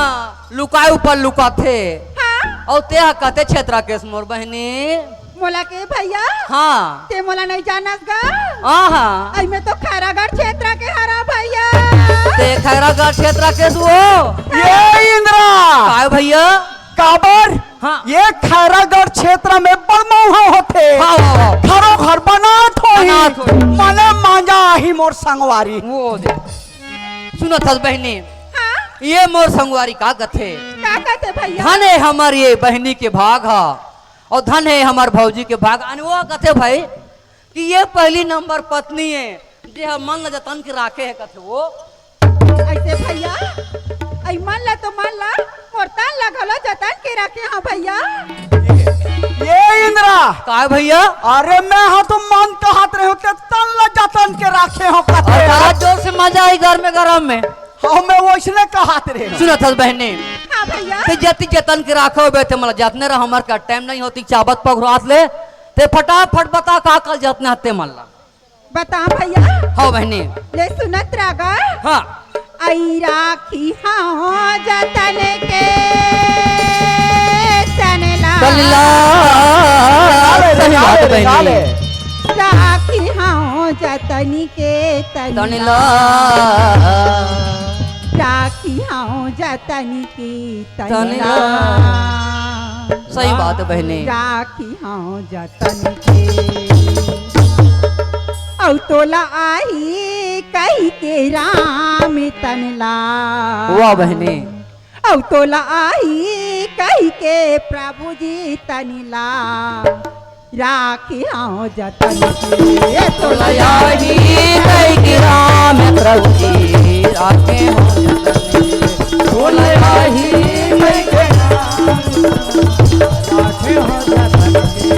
लुकाए ऊपर लुकाथे। हाँ? अउ ते हा कते क्षेत्र के मोर बहिनी? मोला के भैया? हाँ। ते मोला नहीं जानस गा? हाँ, हाँ। आई मैं तो खैरागढ़ क्षेत्र के हरा भैया। ते खैरागढ़ क्षेत्र के सो? ये इंद्रा। काय भैया? काबर? हाँ। ये खैरागढ़ क्षेत्र में बड़मउहा होथे। हाँ, हाँ, हाँ। घरो घर बनात होही। बनात होही। मने मांजा आही मोर संगवारी। वो दे। सुनत हस बहिनी। हाँ? ये मोर संगवारी का कथे? का कथे भैया? धन हे हमर ये बहिनी के भाग हा। अउ धन हे हमर भौजी के भाग। अन वो कथे भाई, कि ये पहली नंबर पत्नी हे, जे ह मन ल जतन के राखे हे, कथे वो। ऐसे भैया, ऐ मन ल तो मन ल, मोर तन ल घलो जतन के राखे हव भैया। ये इंद्रा। काय भैया? अरे मैं ह तो मन कहत रहे हूँ कि तन ल जतन के राखे हव, कथे। अरे बड़ा जोर से मजा आई घर में, गरम में। हाँ, मैं वैसने कहत रहे हूँ। सुनत हस बहिनी। हाँ भैया। ते जति जतन के राखे होबे, ते मन ल जतने रह, हमर का टाइम नहीं होती, चाबत पघरात ले। ते फटाफट बता का कल जतना ते मन ला। बता भैया। हाँ बहिनी। ले सुनत रागा। हाँ। आई राखी हाँ जतन के तन ला। तन ला। सही बात बहिनी। राखी हाँ जतन के तन ला। तन ला। राखी हाँ जतन के तन ला। सही बात बहिनी। राखी हव जतन के। अउ तोला आही कहि के राम तन ला। वाह बहिनी। अउ तोला आही कहिके प्रभु जी तनी ला राखे हंव जतन के। तोला आही कहिके राम प्रभु जी राखे हंव जतन के। तोला आही कहिके राम राखे हंव जतन के।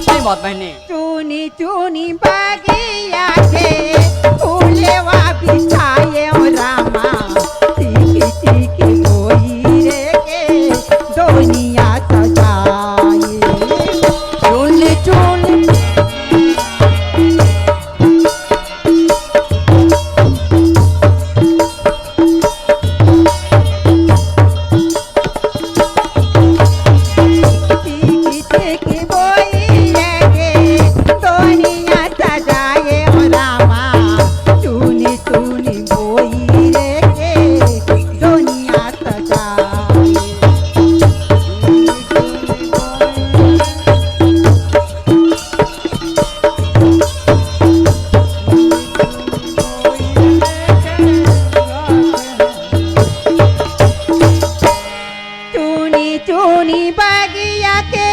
सही बात बहिनी। चुनी चुनी बगिया के फुलवा बिछाए ओ रामा, टिकी टिकी बोई रे के दुनिया सजाए। चुनी चुनी चुनी चुनी बगिया के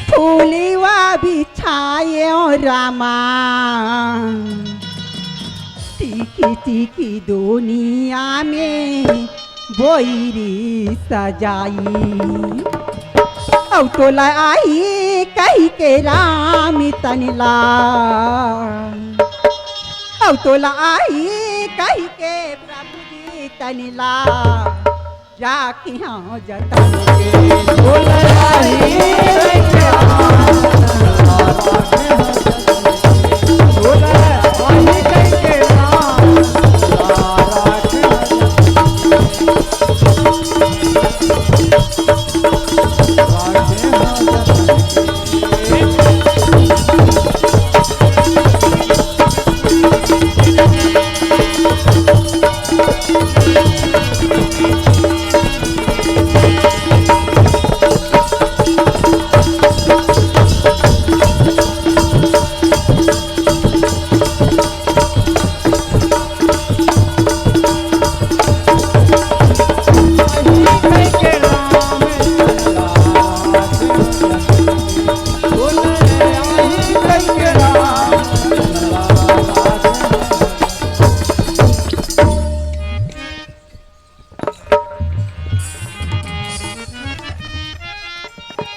फूलवा बिछाए ओ रामा, टिकी टिकी दुनिया में बोई रे सजाई। अउ तोला आही कहिके राम तनी ला, अउ तोला आही कहिके प्रभु जी तनी ला, राखे हंव जतन के। तोला आही कहिके राम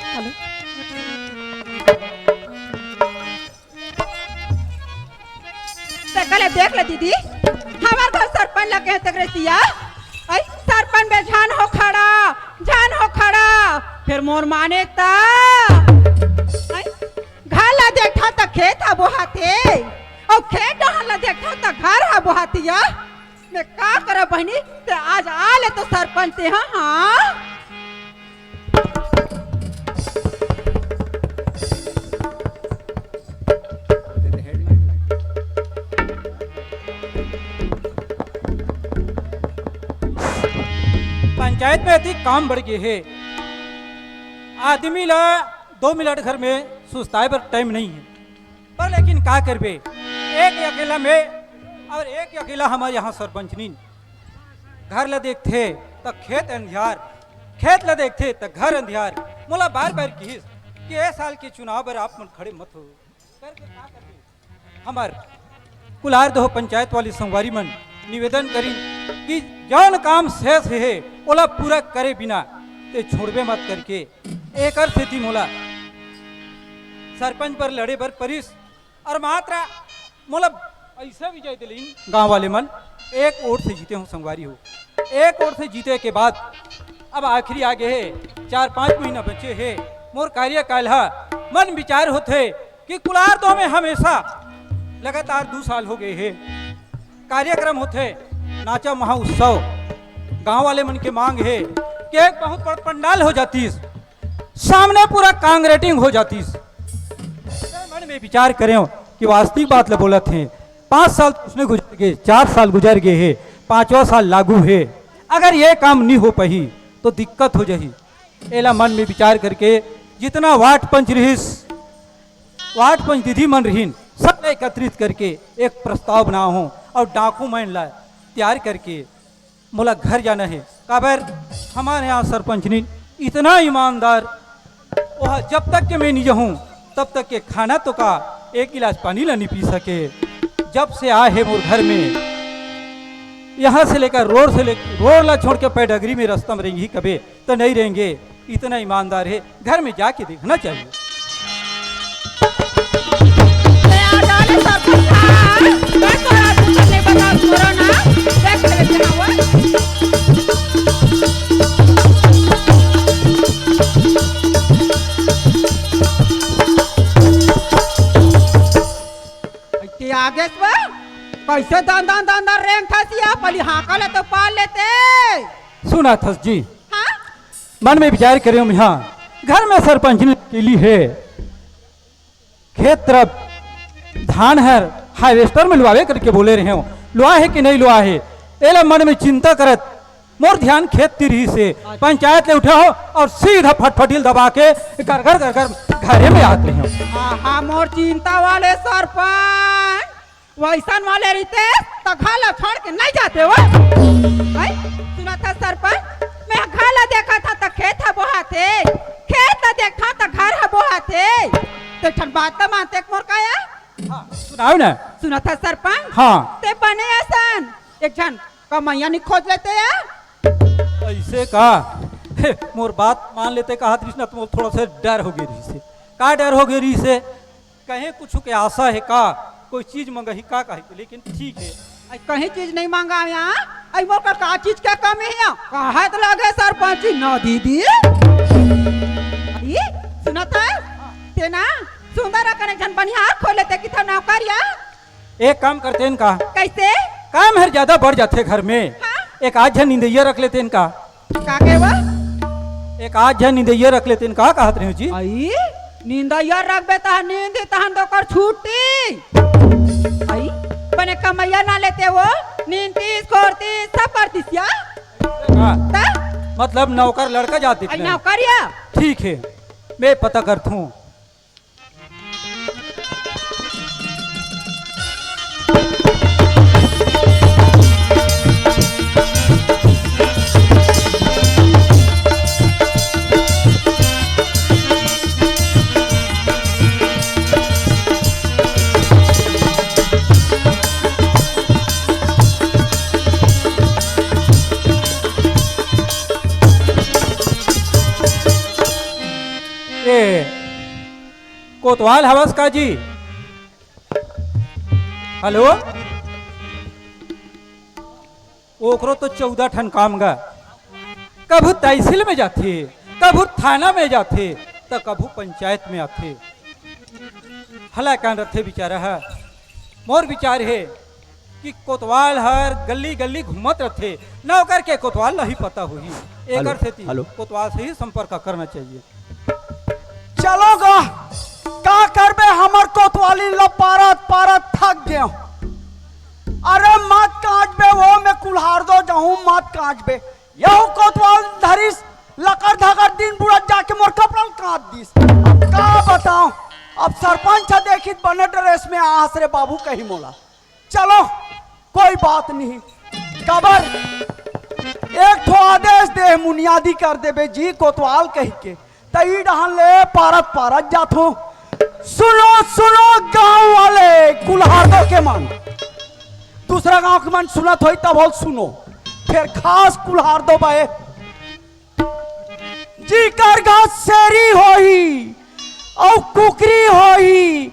हेलो। तेकर ले देख ले दीदी, हमर घर सरपंच लगे हे तेकरे सिया। अई सरपंच बे झन हो खड़ा, झन हो खड़ा। फेर मोर माने त, अई घर ला देखथंव त खेत ह बोहाथे, अउ खेत डहर ला देखथंव त घर ह बोहाथे या। मैं का करंव बहिनी, ते आज आ ले तो सरपंच ते, हाँ, हाँ। पंचायत में अतिक काम बढ़ गे हे, आदमी ला दो मिनट घर में सुस्ताए बर टाइम नहीं हे। पर लेकिन का करबे, एक अकेला मैं अउ एक अकेला हमर यहाँ सरपंचनी। घर ला देखथे त खेत अंधियार, खेत ला देखथे त घर अंधियार। मोला बार-बार किहिस कि ए साल के चुनाव बर आप मन खड़े मत हो। करके का करबे? हमर कुलार दोह पंचायत वाली संगवारी मन निवेदन करिन कि जौन काम शेष हे, ओला पूरा करे बिना ते छोड़बे मत करके। एकर सेती मोला सरपंच बर लड़े बर परिस अउ मात्र मोला अइसे विजय दिलीन गांव वाले मन, एक वोट से जीते हों संगवारी हो। एक वोट से जीते के बाद अब आखिरी आ गे हे, चार पांच महीना बचे हे मोर कार्यकाल ह। मन विचार होथे कि कुलार दोह में हमेशा लगातार दू साल हो गए हे, कार्यक्रम होथे, नाचा महोत्सव, गांव वाले मन के मांग हे कि एक बहुत बड़ पंडाल हो जातीस, सामने पूरा कांक्रीटिंग हो जातीस। मन में विचार करेंव कि वास्तविक बात ल बोलत हे, पाँच साल तो उसने गुजर गए, चार साल गुजर गए हे, पांचवा साल लागू हे, अगर ये काम नहीं हो पाही तो दिक्कत हो जाही। एला मन में विचार करके जितना वार्ड पंच रहिस, वार्ड पंच दीदी मन रहिन, सब ला एकत्रित करके एक प्रस्ताव बनाहूं और डाकू मन ला तैयार करके मोला घर जाना हे। काबर हमारे यहाँ सरपंचनी इतना ईमानदार, वह जब तक के मैं नहीं जाहूँ तब तक के खाना तो का एक गिलास पानी ला नहीं पी सके। जब से आए हे मोर घर में, यहाँ से लेकर रोड से ले, रोड ला छोड़ के पैडगरी में रास्ता में रहेंगी कबे तो नहीं रहेंगे। इतना ईमानदार हे, घर में जाके देखना चाहिए। के आगे से कैसे दन दन दन दन रेंग थसिया, पहली हाका ले तो पाल लेते। सुना थस जी, हाँ? मन में विचार करे हम यहाँ घर में सरपंच ने अकेली हे, खेत तरफ धान हर हार्वेस्टर में लुआवे करके बोले रहे हो, लुआ हे कि नहीं लुआ हे, एला मन में चिंता करत मोर ध्यान खेत तिर ही से पंचायत ले उठे हो और सीधा फटफटील दबा के घर घर घर घर घरे में आते हो। आहा, मोर चिंता वाले सरपंच, वैसन वाले रहिते त घर ला छोड़ के नहीं जाते हो। भाई, सुना था सरपंच, मैं घर ला देखा था त खेत ह बोहा थे, खेत ला देखा त घर ह बोहा थे। तो ठन बात तो मानते मोर काया? हाँ, सुनाओ ना। सुना था सरपंच? हाँ। ते बने असन एक झन कमैया नहीं खोज लेते या? ऐसे का? हे, मोर बात मान लेते कहा कृष्णा, तो थोड़ा सा डर हो गई रही से। का डर हो गई रही से? कहे कुछ के आशा हे का, कोई चीज मंगही का कहे के, लेकिन ठीक हे। आई कहीं चीज नहीं मांगा यहाँ, आई मोर का, का चीज के कमी हे? कहा तो लगे सरपंची न दीदी। ई सुनत है? ते ना सुंदर अकन एक झन बनिहार खोले ते किथा नौकरिया। एक काम करते हैं का? कैसे? काम हर ज्यादा बढ़ जाते घर में। हाँ? एक आध झन निंदैया रख लेते हैं का? का के बा? एक आध झन निंदैया रख लेते हैं का कहत रहे हो जी? आई, निंदैया रखबे तहन नींद तहन दोकर छुट्टी। आई, बने कमैया ना लेते वो, नींदतीस, खोरतीस, सब करतीस या? का? ता? मतलब नौकर लड़का जाते आई थे? नौकरिया। ठीक है, मैं पता करता हूँ। ए, कोतवाल हवस का जी? हेलो, ओकरो तो चौदह ठन काम गा। कभू तहसील में जाथे, कभू थाना में जाथे, त कभू पंचायत में आथे। हला कान रथे बेचारा ह। मोर विचार हे कि कोतवाल हर गली गली घूमत रथे, नौकर के कोतवाल नहीं पता होही। एकर हेलो, सेती हेलो। कोतवाल से ही संपर्क करना चाहिए। चलो गा, का करबे, हमर कोतवाली ल पारत पारत थक गेव। अरे मत काटबे, वो मैं कुल्हार दो जाहूं, मत काटबे। यहू कोतवाल धरिस लकर धकर दिन बुढ़त जाके मोर कपड़ा ल काट दिस। अब का बताओ, अब सरपंच ह देखित बने ड्रेस में आस रे बाबू कही मोला। चलो, कोई बात नहीं। काबर एक ठो आदेश दे, मुनियादी कर देबे जी कोतवाल कही के, त ई डहन ले पारत पारत जाथो। सुनो, सुनो गांव वाले, कुल्हार दो के मन, दूसरा गांव के मन सुनत होई तब होल सुनो, फिर खास कुल्हार दो बे। जीकर घर शेरी होही, अउ कुकरी होही,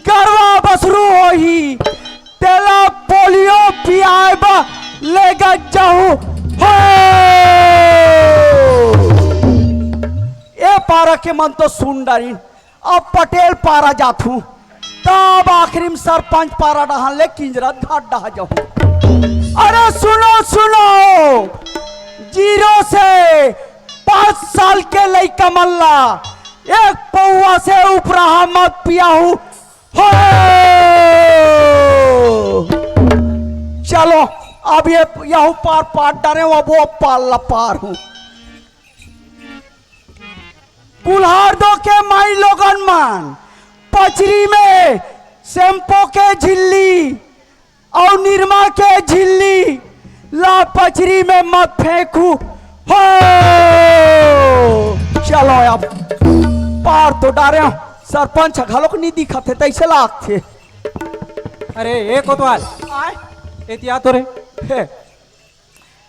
गरवा बसरू होही, तेला पोलियो पियाए बर लेगत जाहू। हो! ए पारा के मन तो सुन डारिन, अब पटेल पारा जाथू। त तब आखिरी में सरपंच पारा डहान ले किंजरत घाट डहा जाहूं। अरे सुनो, सुनो, जीरो से पाँच साल के लइका मन ला एक पौवा से उपराहा मत पियाहू। हो, चलो, अब ये यहू पार पार डरे हूं, अब वो पार ला पार हूं। कुल्हार दो के माई लोगन मन, पचरी में शैम्पो के झिल्ली अउ निरमा के झिल्ली ला पचरी में मत फेंकू। हो, चलो अब पार तो डारे, सरपंच घलोक नहीं दिखत हे, तैसे लागथे। अरे ए कोतवाल, आय? एतिया तो रे। हे।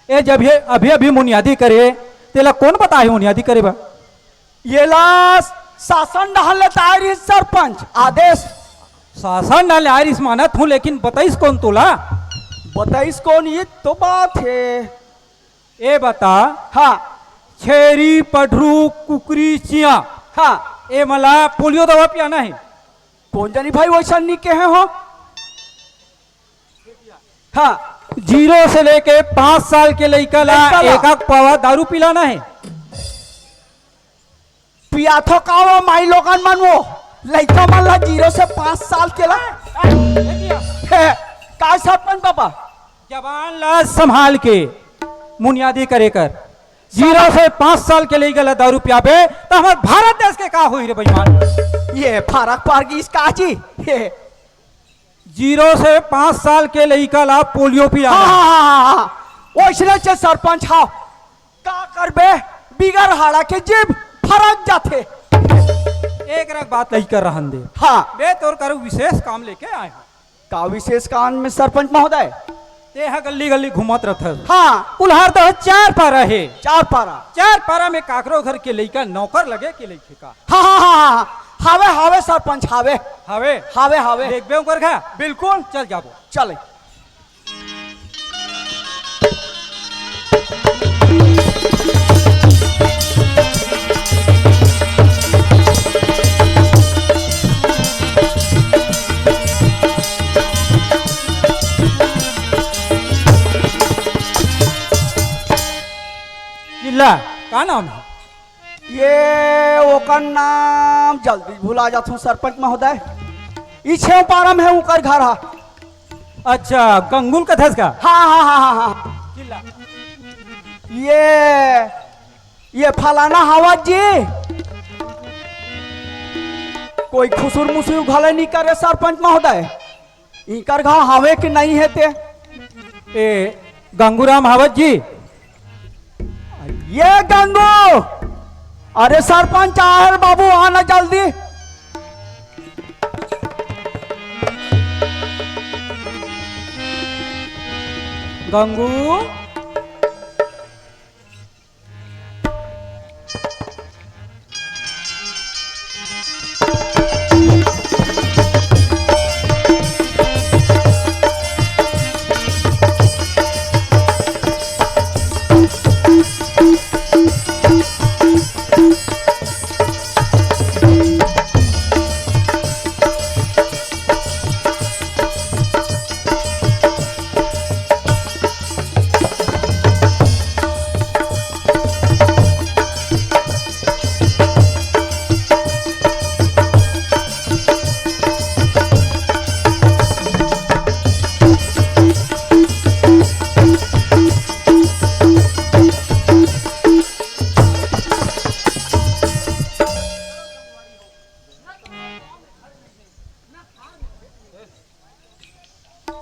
ए जब ये अभी अभी मुनियादी करे, तेला कौन बताए मुनियादी करे बा? ये ला शासन डहन ले ताय रहिस सरपंच, आदेश। शासन डहन ले आय रहिस मानत हूँ, लेकिन बताइस कौन तोला? बताइस कौन, ये तो बात है। ए बता, हाँ। छेरी, पढ़रू, कुकरी, चिया, हाँ। ए मला पोलियो दवा पियाना है। कौन जानी भाई, वैसा नहीं कहे हो। हाँ। जीरो से लेके पाँच साल के लइका ला लइका ला। एक एक पावा दारू पिलाना है। पियाथो का वो माई लोगन मन, वो लइका मन ला जीरो से पाँच साल के ला। ए, ए, ए, हे, का सरपंच बाबा? जवान ला संभाल के मुनियादी करे कर। जीरो से पाँच साल के लइका ला दारू पियाबे, त हमर भारत देश के का होई रे बेईमान? ये फरक पड़ गई इसका जी। ये जीरो से पाँच साल के लइका ला पोलियो पिया। हाँ, हाँ, हाँ, हाँ, हाँ। वैसने चे सरपंच, हाँ। का करबे, बिगर हाड़ा के जीभ फरक जाथे। एक रक बात लइका रहन दे। हाँ। बे तोर करू विशेष काम लेके आए हूँ। का विशेष काम में सरपंच महोदय? ते ह गली गली घूमत रथस। हाँ। कुल्हार दो चार पारा हे। चार पारा। चार पारा में काकरो घर के लइका नौकर लगे के लइके का? हाँ, हाँ, हाँ, हाँ, हाँ। हावे, हावे सरपंच, हावे। हावे? हावे, हावे। देखबे ओकर घर? बिल्कुल। चल जाबो। चल। जिल्ला, का नाम है? ये ओकर नाम जल्दी भुला जाथूं सरपंच महोदय। ई छेव पारा में है ओकर घर हा। अच्छा, गंगुल कथस का? हाँ, हाँ, हाँ, हाँ, हाँ। चिल्ला। ये, ये फलाना हवत जी। कोई खुसुर मुसुर घले नहीं करे सरपंच महोदय। इकर घाव हवे कि नहीं हे ते? ए, गंगूराम हवत जी। ये गंगू, अरे सरपंच आए हे बाबू, आना जल्दी। गंगू।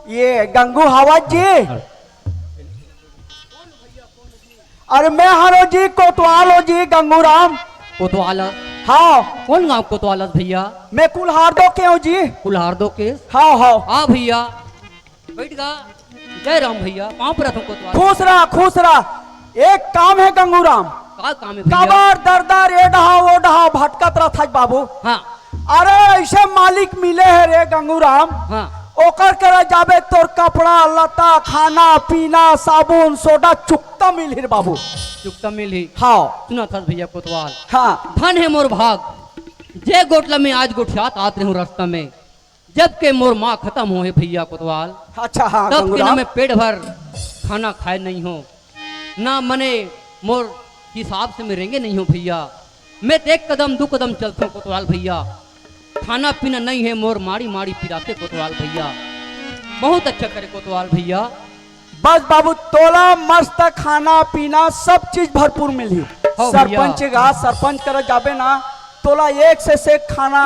ये गंगू हवत जी। अरे मैं हरो जी, कोतवाल हो जी, गंगूराम। कोतवाल? हाँ। कौन गांव कोतवाल भैया? मैं कुल्हार दो के हूँ जी। कुल्हार दो के? हाँ, हाँ। हाँ भैया, बैठ गा। जय राम भैया, पाँव परत हूँ कोतवाल। खुश रहा, खुश रहा। एक काम है गंगूराम। का काम है भैया? कबर दरदर ए डहा ओ डहा भटकत रहत है बाबू। हाँ। अरे ऐसे मालिक मिले है रे गंगूराम। हाँ। ओकर करा जाबे तोर कपड़ा लत्ता खाना पीना साबुन सोडा चुकता मिलही रे बाबू। चुकता मिलही। हाँ। सुनत हस भैया कोतवाल। हाँ। धन है मोर भाग, जे गोठला में आज गोठियात आत रहूं रास्ता में। जब के मोर माँ खतम होहे भइया कोतवाल, अच्छा, हाँ, तब के ना गंगूराम। मैं पेट भर खाना खाए नहीं हों, ना मने मोर हिसाब से मैं रेंगे नहीं हों भइया। मैं तो एक कदम दू कदम चलथों कोतवाल भइया। खाना पीना नहीं हे मोर, माड़ी माड़ी पिराथे कोतवाल भइया। बहुत अच्छा करे कोतवाल भइया। बस बाबू, तोला मस्त खाना पीना सब चीज भरपूर मिलही। हाँ भइया। सरपंच गा, सरपंच करा जाबे ना, तोला एक से एक खाना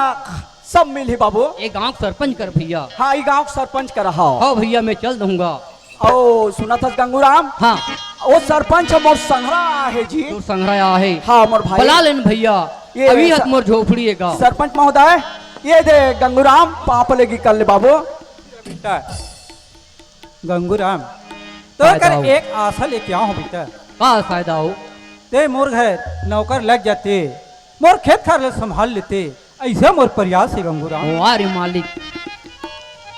सब मिलही बाबू। ए गांव के सरपंच कर भइया। हाँ, ई गांव के सरपंच करा, हाँ। हाँ भइया, मैं चल दूंगा। ओ, सुनत हस गंगूराम? हाँ। ओ सरपंच मोर संघरा आहे जी। तोर संघरा आहे? हाँ, मोर भाई। बला लेन भइया। ये अभी स-, हत मोर झोपड़ी हे गा। सरपंच महोदय, ये दे गंगूराम, पाँव परे गिर कर ले बाबू। बेटा, गंगूराम, तोर कर दाऊ। एक आशा लेके आए हों बेटा। का आशा हे दाऊ? ते मोर घर नौकर लग जाते, मोर खेत खार ल संभाल लेते, अइसे मोर प्रयास हे गंगूराम। वाह रे मालिक,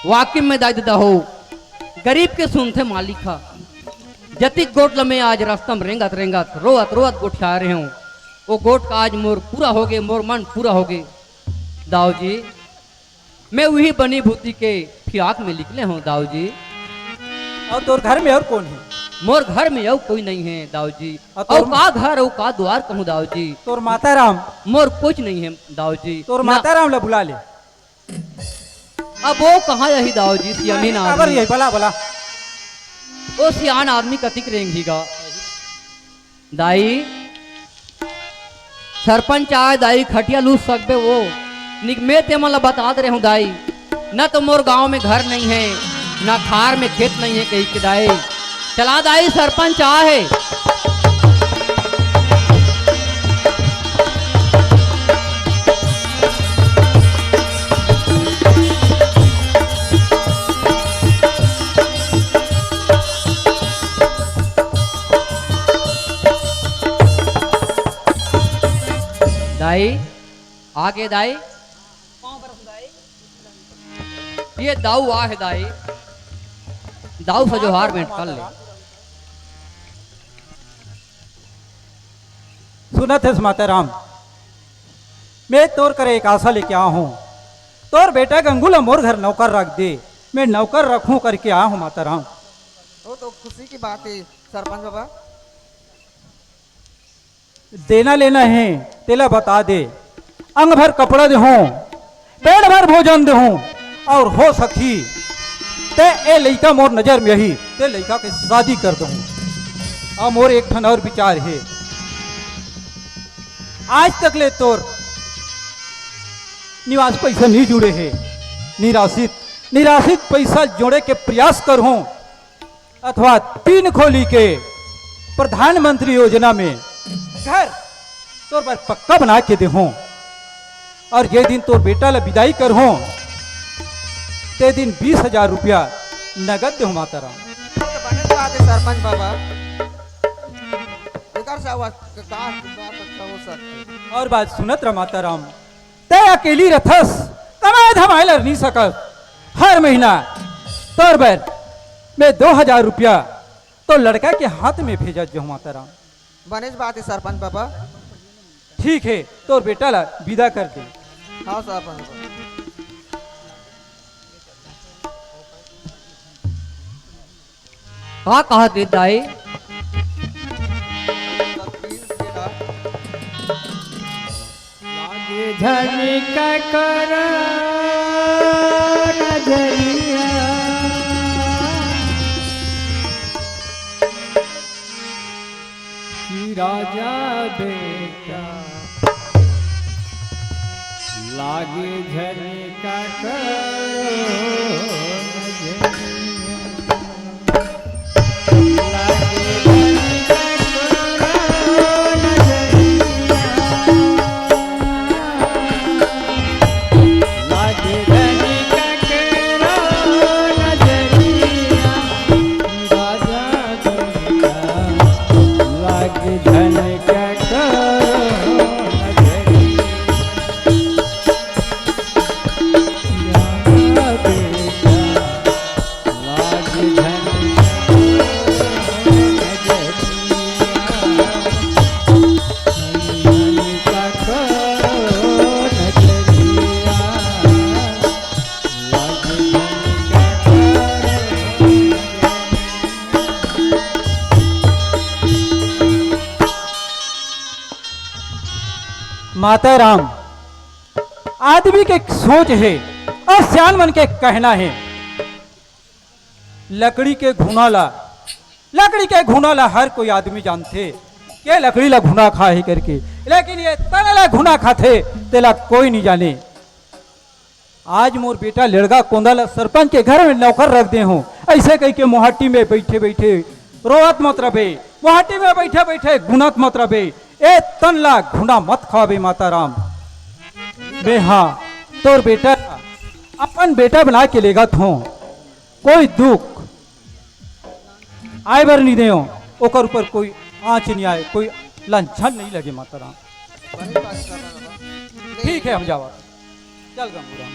वाकई में दाई ददा हो, गरीब के सुनथे मालिक ह। जतिक गोठ ल मैं आज रस्ता म रेंगत रेंगत, रोवत रोवत गोठिया रहे हों, ओ गोठ का आज मोर पूरा होगे, मोर मन पूरा होगे। दाऊ जी, मैं उही बनी भूती के फिराक में निकले हों दाऊ जी। अउ तोर घर में अउ कोन हे? मोर घर में अउ कोई नहीं हे दाऊ जी। अउ तोर अउ का घर अउ का दुवार कहूँ दाऊ जी? तोर माता राम? मोर कुछ नहीं हे दाऊ जी। तोर ना। माता राम ला बुला ले। अब ओ कहाँ आही दाऊ जी, सियान काबर आदमी। ये? बला, बला। ओ सियान आदमी कतिक रेंगही गा। दाई, सरपंच आय दाई, खटिया लूस सकबे वो। निक मैं ते मन ल बता दे रहे हों दाई, न तो मोर गांव में घर नहीं हे, न खार में खेत नहीं हे कहिके दाई। चला दाई, सरपंच आय हे। दाई, आगे दाई। ये दाऊ आहे दाई, दाऊ से जोहार भेंट कर ले। सुनत हस माता राम, मैं तोर करा एक आशा लेके आए हों। तोर बेटा गंगू ला मोर घर नौकर रख दे, मैं नौकर रखूं करके आए हों माता राम। वो तो खुशी की बात हे सरपंच बाबा। देना लेना हे, तेला बता दे। अंग भर कपड़ा देहूं, पेट भर भोजन देहूं, अउ हो सकही, ते ए लइका मोर नजर में आही, ते लइका के शादी कर देहूं। अउ मोर एक ठन अउ विचार हे, आज तक ले तोर निवास पइसा नइ जुड़े हे, निराशित, निराशित पइसा जोड़े के प्रयास करहूं। अथवा तीन खोली के प्रधानमंत्री योजना में घर तोर बर पक्का बना के देहूं, अउ जे दिन तोर बेटा ला बिदाई करहूं, ते दिन बीस हजार रुपया नगद देहूं माता राम। ये तो बने बात हे सरपंच बाबा, एकर से आवाज का, का बात अच्छा हो सकथे? अउ बात सुनत रह माता राम, ते अकेली रथस, कमाए धमाए ल नइ सकस। हर महीना तोर बर मैं दो हजार रुपया तोर लड़का के हाथ में भेजत जाहूं माता राम। बनेच बात हे सरपंच बाबा। ठीक हे, तोर बेटा ला बिदा कर दे। हाँ सरपंच बाबा। का कहत हे दाई? लागे झन ककरो नजरिया कि राजा बेटा लागे झन ककरो नजरिया। माता राम, आदमी के सोच हे अउ सियान मन के कहना हे, लकड़ी के घुना ला, लकड़ी के घुना ला हर कोई आदमी जानथे के लकड़ी ला घुना खाही करके, लेकिन ये तन ला घुना खाथे, तेला कोई नहीं जाने। आज मोर बेटा लेड़गा कोंदा ला सरपंच के घर में नौकर रख दे हूँ, ऐसे कहिके मोहाटी में बैठे बैठे रोवत मत रबे, मोहाटी में बैठे बैठे गुनत मत रबे, ए तन ला घुना मत खवाबे माता राम। मैं हाँ, तोर बेटा अपन बेटा बना के लेगत हूँ, कोई दुख आय बर नहीं देव, ओकर ऊपर कोई आँच नहीं आए, कोई लंछन नहीं लगे माता राम। ठीक है, हम जावा। चल गंगूराम।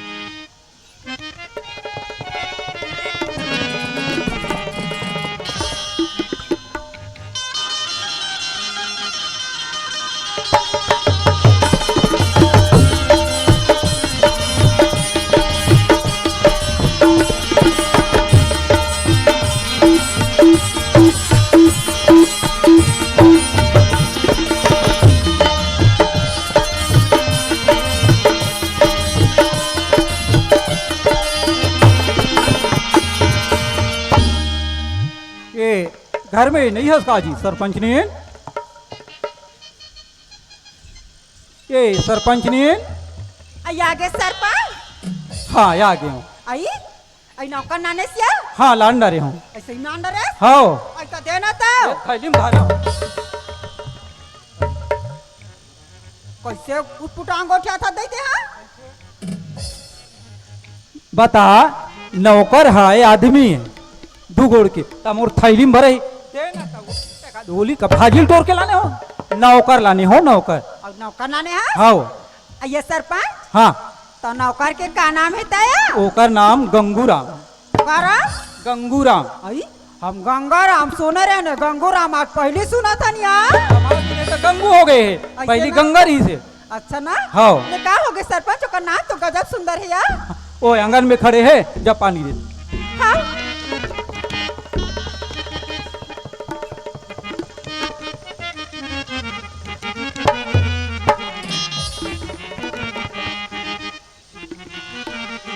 ए, घर में नहीं हस का जी सरपंचनी? ए, सरपंचनी? आई आगे सरपंच? हाँ, आ गए हूँ। आई? आई नौकर नाने सिया? हाँ, लान डारे हूँ। ऐसे ही नान डारे? हाँ। आई तो देना तो। ये थैली में धारा। कैसे उटपुटांग गोठिया था देते हाँ? बता, नौकर है आदमी, दू गोड़ के, त मोर थैली में भरे। दे ना त, ओली का भाजिल तोड़ के लाने हो, नौकर लाने हो, नौकर। और नौकर लाने हैं? हाँ। आ ये सरपंच? हाँ। तो नौकर के का नाम है तया? ओकर नाम गंगूराम। का राम? गंगूराम। आई, हम गंगाराम सुने रहे ने, गंगूराम आज पहली सुना था निया। हमारे दिन तो गंगू हो गए हैं, ऐसे पहली ना? गंगा रही से। अच्छा ना? हाँ। ले का हो गए सरपंच, ओकर नाम तो गजब सुंदर है यार। ओ आंगन में खड़े हैं, जब पानी दे। हाँ।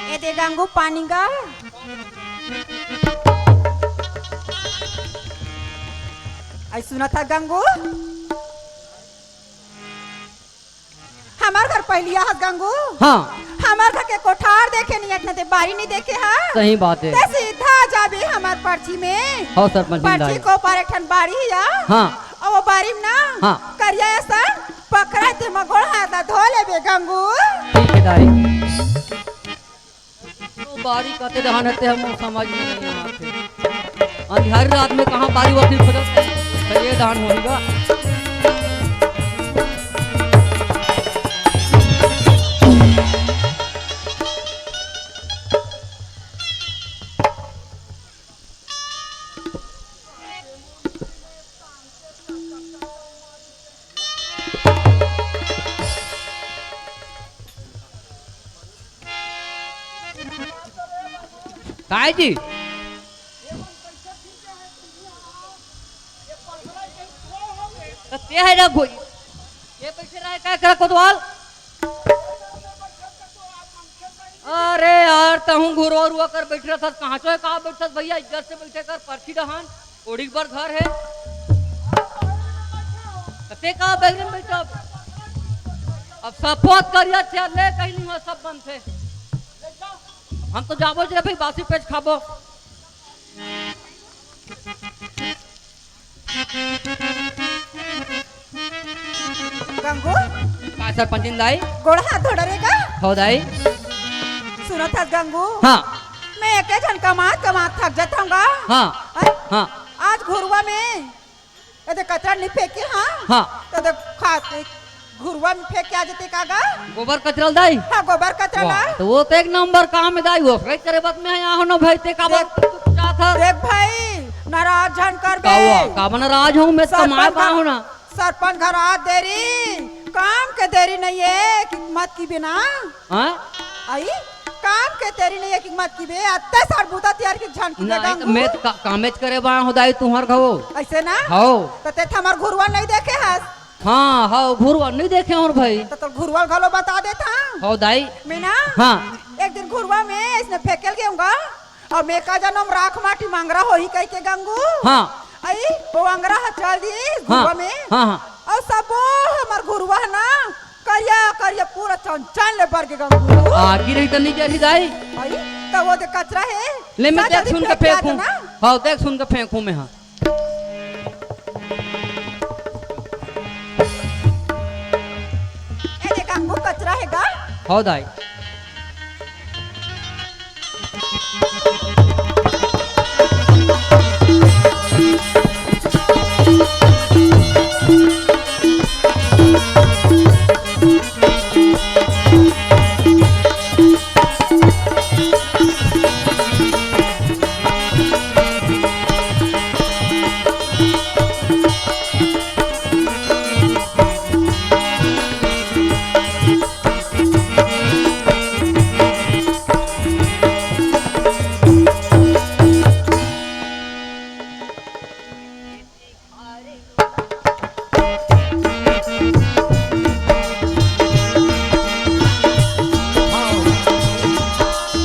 ए दे गंगू पानी गा। आई सुना था गंगू? हमार घर पहलिया हस गंगू। हाँ। हमार घर के कोठार देखे नहीं, इतना ते बारी नहीं देखे हा। सही बात है। ते सीधा जाबे हमार पर्ची में। हाँ, सरपंच जी पर्ची लाई। को पर एक ठन बारी है या। हाँ। और वो बारी में ना हाँ। करिया ऐसा पकड़ा ते मगोड़ हाथ ला धो लेबे गंगू। ठीक है दाई। तो बारी कते डहान हते हम समझ में नहीं आते। अंधियारी रात में कहाँ बारी वकील खोजत, ये डहान होगा। काय जी? त ते है ना कोई? ये बैठे रहे, काय करा कोतवाल? अरे यार, तहूँ घुरवा उरवा कर बैठ रहा था, कहाँ चो है, कहाँ बैठत भैया, इज्जत से बैठे कर, परछी डहान। ओढ़ी बर घर हे। त ते का बैगन बेटा? अब सफोत करिया छे, ले कहीं नहीं हुआ, सब बंद थे। हम तो जाबो जे भाई, बासी पेज खाबो। गंगू? का सरपंचिन दाई? गोड़ हाथ धो डरे का? हो दाई। सुनत हस गंगू? हाँ। मैं एके झन कमात कमात थक जात हूँ गा। हाँ। हैं? हाँ। आज घुरुवा में एदे कचरा नहीं फेंके, हाँ? हाँ। तो दे खा, घुरुवा में फेंक के आ जते का गा? गोबर कचरा ल दाई? हाँ, गोबर कचरा वाह, ला। तो वो तो एक नंबर काम है दाई, वो सही करे बात में यहाँ हो ना भाई, ते का बात देख, तू चाहत हस? देख भाई, नाराज झन कर बे। का हुआ? का बा नाराज हूँ मैं, तो सरपंच कमाए पा घर, हूँ ना। सरपंच घर आ देरी, काम के देरी नहीं है कि मत की बिना। हाँ? आई, काम के तेरी नहीं है कि मत की बे, अत्ते सार बूता तियार की झन की बे नहीं, तो गंगू। मैं तो का-, कामेच करे बा हो दाई तुहर घवो। ऐसे ना? हौ। तो ते हमार घुरुवा नहीं देखे हस? हाँ, हाँ, घुरवा नहीं देखे हंव भाई। त तोर घुरवा घलो बता देत हंव। हव दाई। मैं ना हाँ। एक दिन घुरवा में अइसने फेंकेल गेंव गा, अउ मैं का जानंव राख माटी म अंगरा होही कहिके गंगू। हाँ। अई, ओ अंगरा ह चल दिस हाँ, घुरवा में। हाँ, हाँ। अउ सबो हमर घुरवा ह ना करिया करिया पूरा चनचन ले बर गे गंगू। आगी रही त नहीं जरही दाई। अई, त ओ दे कचरा हे। ले मैं चल देख जल्दी सुन के फेंक के आ फेंकूं। जा ना। हव, देख सुन के फेंकूं मैं, हाँ। ए दे गंगू, कचरा हे गा। हव दाई।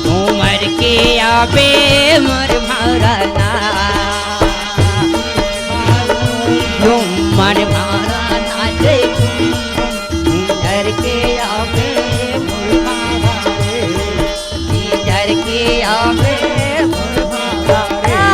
उमर के आबे मोर भौरा ना, उमर भौरा ना दे, उमर के आबे मोर भौरा रे, उमर के आबे मोर भौरा रे।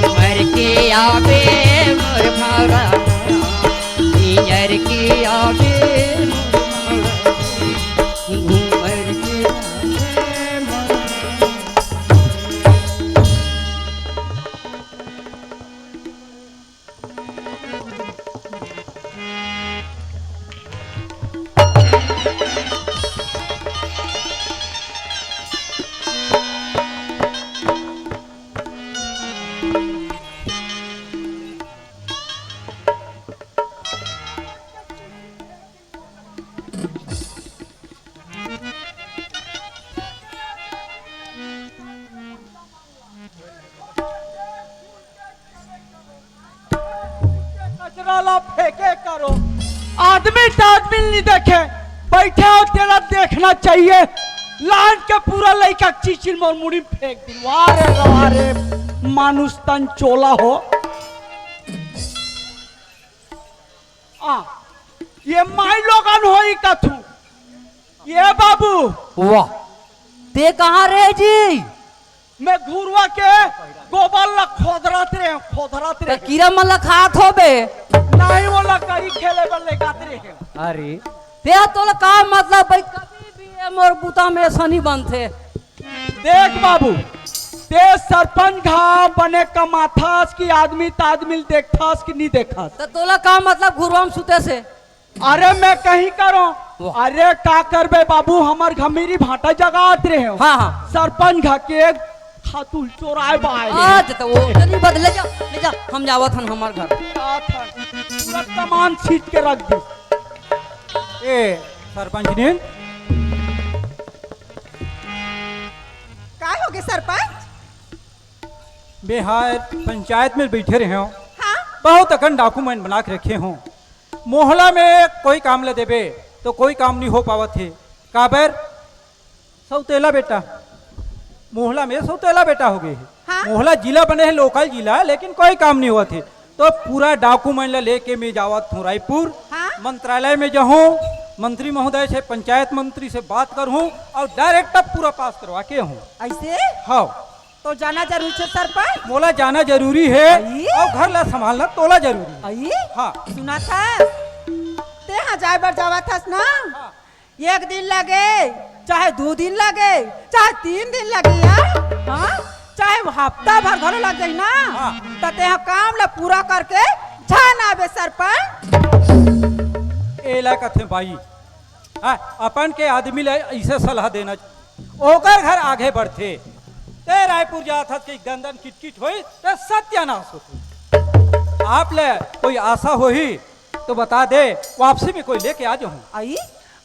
उमर के आबे मोर भौरा, उमर के आबे मोर भौरा, उमर के आबे मोर कचरा ला फेंके करो, आदमी त आदमी नहीं देखे, बैठे हो तेला देखना चाहिए। लान के पूरा लइका चिचिल मोर मुड़ी में फेंक दी। वाह रे, वाह रे, मानुष तन चोला हो। आ, ये माई लोगन होई कथू। ये बाबू। वाह, ते कहाँ रहे जी? मैं घुरवा के गोबर ला खोदरत रहे, खोदरत त रहे। कीरा मन ला खात होबे। नहीं, वो लकड़ी खेले बर लेगात रहे। अरे, ते तोला का मतलब भाई, कभी भी ये मोर बुता में ऐसा नहीं बनथे। देख बाबू, ते सरपंच घा बने कमाथस कि आदमी त आदमी ल देखथस कि नहीं देखथस? त तोला का मतलब घुरवा में सुते से? अरे मैं कहीं करो। वाह। अरे का करबे बाबू, हमर घमेरी भाटा जगात रहे हो। हाँ, हाँ। सरपंच घा के खातुल चोराए बाए। आज तो वो चली बद ले जा, ले जा, हम जावत हन हमर घर। जात हन। पूरा सामान छीट के रख दी। ए सरपंच ने का होगे सरपंच? मैं हा पंचायत में बैठे रहे हूँ। हाँ? बहुत अकन डॉक्यूमेंट बना के रखे हूँ। मोहला में कोई काम ले देबे तो कोई काम नहीं हो पावत हे। काबर? सौतेला बेटा, मोहला में सौतेला बेटा हो गए हे। हाँ? मोहला जिला बने हे, लोकल जिला, लेकिन कोई काम नहीं होवत हे। तो पूरा डॉक्यूमेंट ला लेके मैं जावत हूँ रायपुर। हाँ? मंत्रालय में जाहूँ, मंत्री महोदय से, पंचायत मंत्री से बात करहूँ और डायरेक्ट अब पूरा पास करवा के हूँ। ऐसे? हाँ। तो जाना जरूरी हे सरपंच। मोला जाना जरूरी हे। अई? अउ घर ला संभालना तोला जरूरी हे। अई? हाँ। सुनत हस, तेहा जाए बर जावत हस ना? हाँ। एक दिन लगे, चाहे दू दिन लगे, चाहे तीन दिन लगे यार, हाँ? चाहे हफ्ता भर घलो लग जाही ना, हाँ। त तेहा काम ला पूरा करके झन आबे सरपंच। एला कथे बाई, हाँ, अपन के आदमी ला अइसे सलाह देना चाहिए। ओकर घर आगे बढ़थे। ते रायपुर जात हस कि गंदन किटकिट होही, ते सत्यानाश होथे। आप ले कोई आशा होही तो बता दे, वापसी में कोई लेके आ जाहूं। अई,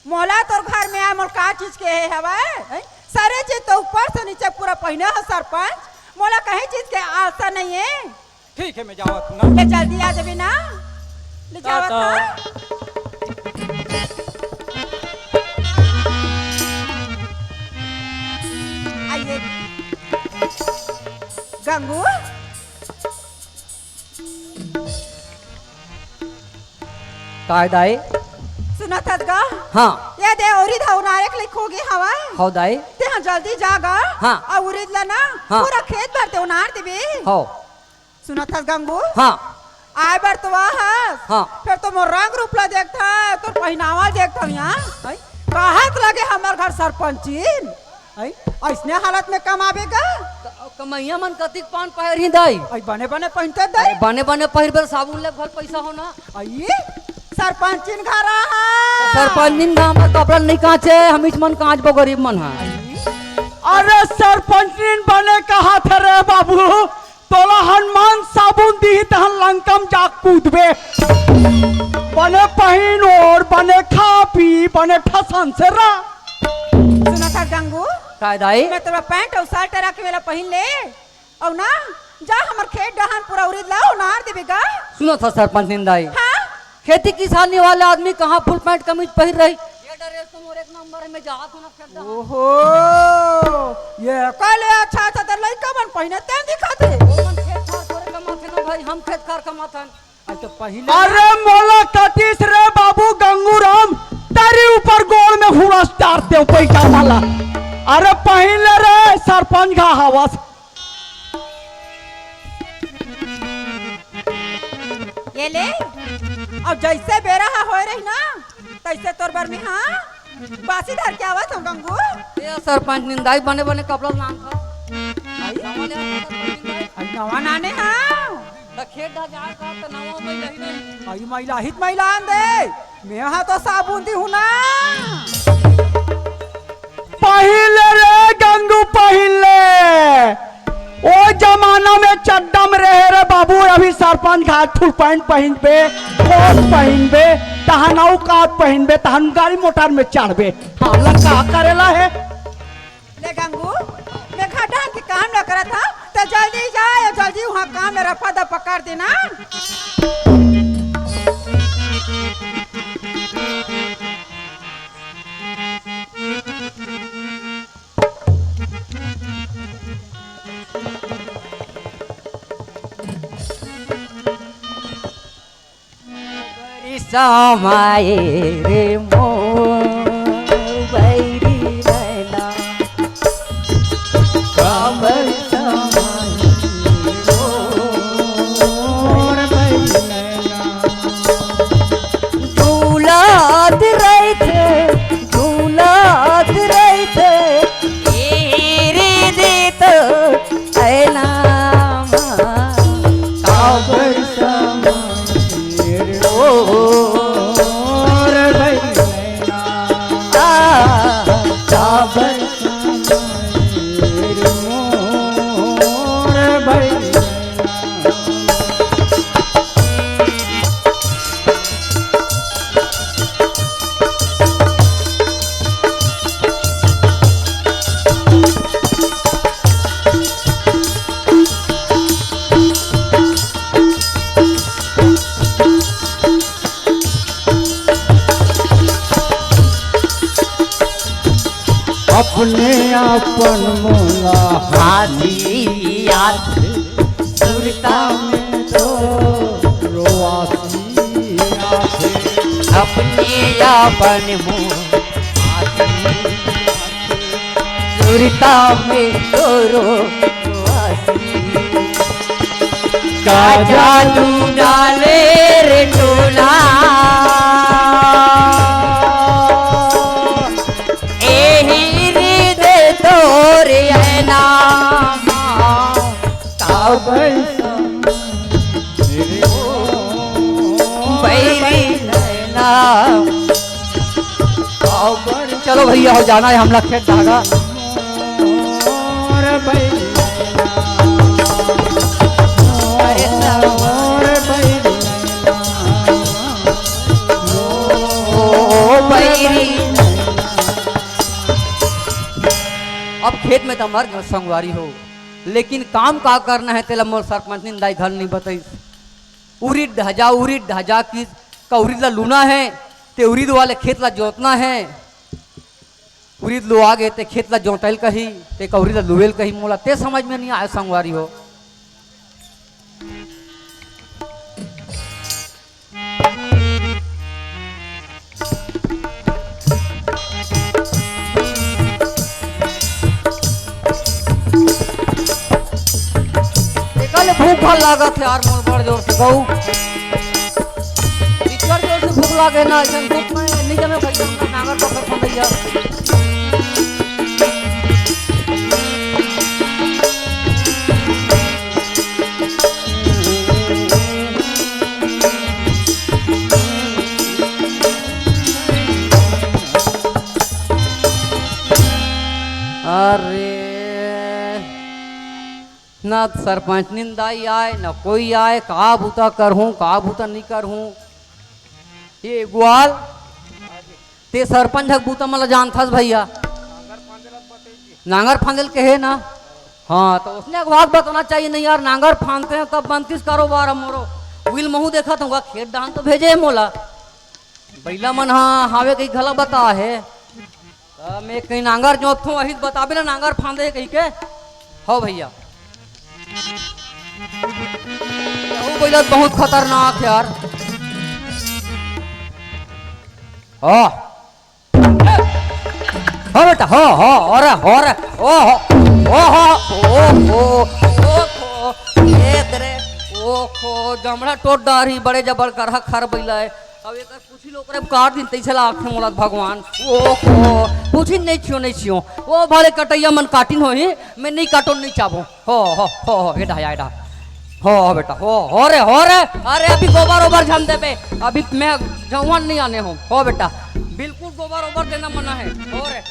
मोला तोर घर में आए, मोला का चीज के हे हवय? हैं? सारे चीज तो ऊपर से नीचे पूरा पहिने हो सरपंच, मोला कहीं चीज के आशा नहीं है। ठीक है, मैं जावत हूँ ना। ले जल्दी आ जाबे ना, ले जावत टाटा। हूँ। आइए। गंगू। काय दाई? सुनत हस गा? हाँ। ये दे, उरिद ह उनारे के लइक होगे हवय। हौ दाई। तेहा जल्दी जा गा। हाँ। अउ उरिद ला ना, हाँ। पूरा खेत भर ते उनार देबे। हौ। सुनत हस गंगू? हाँ। आए बर तो आहस। हाँ। फेर तो मोर रंग रूप ला देखथस, तोर पहिनावा देखथस यार। हैं? काहक लगे हमर घर सरपंचिन? हैं? अइसने हालत में कमाबे गा? क-, कमइया मन कतिक पान पहिरही दाई? अई बने बने पहिनते दाई। अरे बने बने पहिरबे, साबुन ले घल पइसा हो ना। अई सरपंचिन घर आहा। सरपंचिन घर में कपड़ा नहीं कांचे, हमीच मन कांचबो गरीब मन हा। अरे सरपंचिन बने कहाथे रे बाबू, तोला हनुमान साबुन दिही तहन लंका म जा कूदबे। बने पहिन ओढ़, बने खा पी, बने ठसन से रह। सुनत हस गंगू? काय दाई? मैं तोला पैंट अउ शर्ट रखे वाला पहिन ले, अउ ना जा हमर खेत डहान पूरा उरिद ला उनार देबे गा। सुनत हस सरपंचिन दाई? हाँ? खेती किसानी वाला आदमी कहाँ फुल पैंट कमीज पहिर रही? ये ड्रेस तो मोर एक नंबर हे, मैं जात हूँ ना। ओहो, ये कले अच्छा अच्छा त लइका मन पहिने तें दिखत हे। ओ मन खेत खार करे कमाथे ना भाई, हम खेत खार कमाथन। अरे तो पहिले अरे मोला कतिस रे बाबू गंगूराम, तरी ऊपर गोड़ में हुरस डार देव पैसा वाला। अरे पहिले रे सरपंच घा हवस। ये ले, अउ जइसे बेरा ह होए रही ना, तइसे तोर बर में, हाँ, बासी धर के आवत हूँ, गंगू। ए सरपंचिन दाई, बने बने कपड़ा लान था। आई? नवा ले आ सरपंचिन दाई। आई नवा नाने, हाँ। त खेत डा जाए का, त नवा मैला ही नहीं। आई मैला ही त मैला आन दे। मैं हा तो साबुन दिहूं ना। पहिले रे गंगू, पहिले। ओ जमाना में चड्डा में रहे रे बाबू, अभी सरपंच घाट फुल पैंट पहिनबे, कोट पहिनबे, तहन अउ कात पहिनबे, तहन गाड़ी मोटर में चढ़बे। हमला का करेला हे? ले गंगू, मैं घर डहान के काम ल करत हंव, त जल्दी जा अउ जल्दी उहां काम ल रफा दफा कर देना। समाए रे मोर बैरी नैना, काबर समाए रे मोर बैरी नैना। डुलात रहिथे, डुलात रहिथे, गिरी दीत ऐना मा। काबर समाए रे मोर बैरी नैना। आ, काबर समाए रे मोर बैरी नैना। अपने आपन मोला हाथी आथे, सुरता में तो रोवासी आथे। अपने आपन मोला हाथी आथे, सुरता में तो रोवासी का जादू डाले रे टोला, एही रीत तोर ऐना मा, काबर बैरी नैना। चलो भैया हो, जाना है हमला खेत धागा। अब खेत में तो मर गए संगवारी हो, लेकिन काम का करना है, तेला मोर सरपंचनी दाई घल नहीं बताइस। उरिद ढजा, उरिद ढजा किस, का उरिद ला लूना है, ते उरिद वाले खेत ला जोतना है। उरिद लुआ गे, ते खेत ला जोतैल कही, ते का उरिद ला लुएल कही, मोला ते समझ में नहीं आया संगवारी हो। एकाले भूख घल लागत हे यार, मोर बड़ जोर से गऊ। इतना जोर से भूख लागे ना, ऐसा भूख में नहीं जमे भैया, नांगर पकड़ खंदैया। अरे, ना सरपंचनी दाई आय, ना कोई आय, का बूता करहूं, का बूता नहीं करहूं। ये ग्वाल, ते सरपंच हक बूता मला जानथस भैया। नांगर फांदेल कहे ना। हाँ, तो उसने एक बात बताना चाहिए नहीं यार, नांगर फांदते हैं तब बनतीस कारोबार ह मोरो। उइल महू देखत हूँ, खेत डाहन तो भेजे हे मोला। बैला मन हा हावे कही घला बता हे। त मैं कहीं नांगर जोतथों, वही बताबे ना नांगर फांदे हे कही के। हो भैया। वो बैला बहुत खतरनाक हे यार। हो। हो बेटा, हो, हो, हो रे, हो रे, ओ हो, ओ हो, ओ हो, ओ हो, ए दरे, ओ हो, जमड़ा टोट डारही, बड़े जबर करहा खर बैला हे। अब एकर पूछी लोग रे, काट दिन तैसे ला आखे मोला भगवान। ओ हो, पूछी नहीं छियो, नहीं छियो। ओ भाले कटैया मन काटिन होही, मैं नहीं काटो, नहीं चाबो। हो, हो, हो, हो, एडा, एडा। हो, हो बेटा, हो, हो रे, हो रे। अरे अभी गोबर ओबर झन देबे, अभी मैं जवान नहीं आने हो। हो बेटा, बिल्कुल गोबर ओबर देना मना है। हो रे,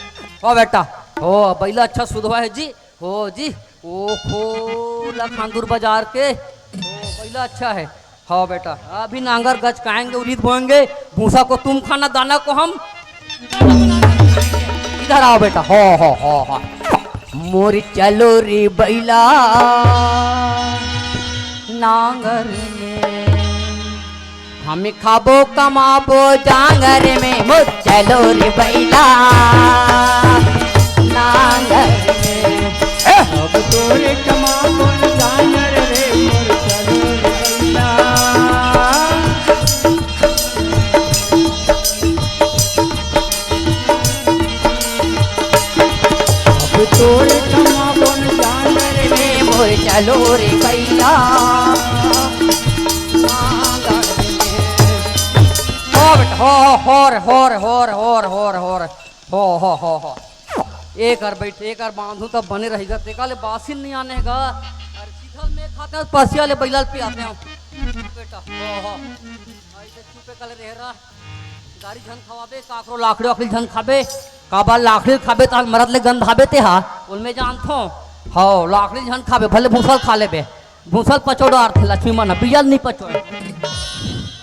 हो बेटा, हो बैला अच्छा सुधवा है जी। हो जी, ओ खो लखानदुर बाजार के, हो बैला अच्छा है। हाँ बेटा, अभी नांगर गचकाएंगे, उरिद बोएंगे, भूसा को तुम खाना, दाना को हम। इधर आओ बेटा, हो, हो, हो, हो। मोर चलो रे बैला नांगर में, हम खाबो कमाबो जांगर में, मोर चलो रे बैला नांगर में। ए! अब तोरे कमाबो जांगर रे, मोर चलो रे बैला। अब तोरे कमाबो जांगर में, मोर चलो रे बैला। हो बेटा, हो, हो, हो रे, हो रे, हो रे। हो, हो, हो, हो। एक बार बैठ, एक बार बांधू तब बने रहेगा। तेका ले बासिन नहीं आने गा। अरे सीधल में खाते हैं, पसिया ले बैलाल पियाते हैं। बेटा, हो, हो। ऐसे चुपे कल रह रहा। गारी झन खवाबे, काकरो लाखड़ी वाखड़ी झन खाबे। काबर लाखड़ी खाबे, ताल मरद ले गंधाबे ते हा। उनमें जानथो। हो, लाखड़ी झन खाबे, भले भूसल खा लेबे। भूसल पचो डारथे लक्ष्मी मन, बियल नहीं पचोए।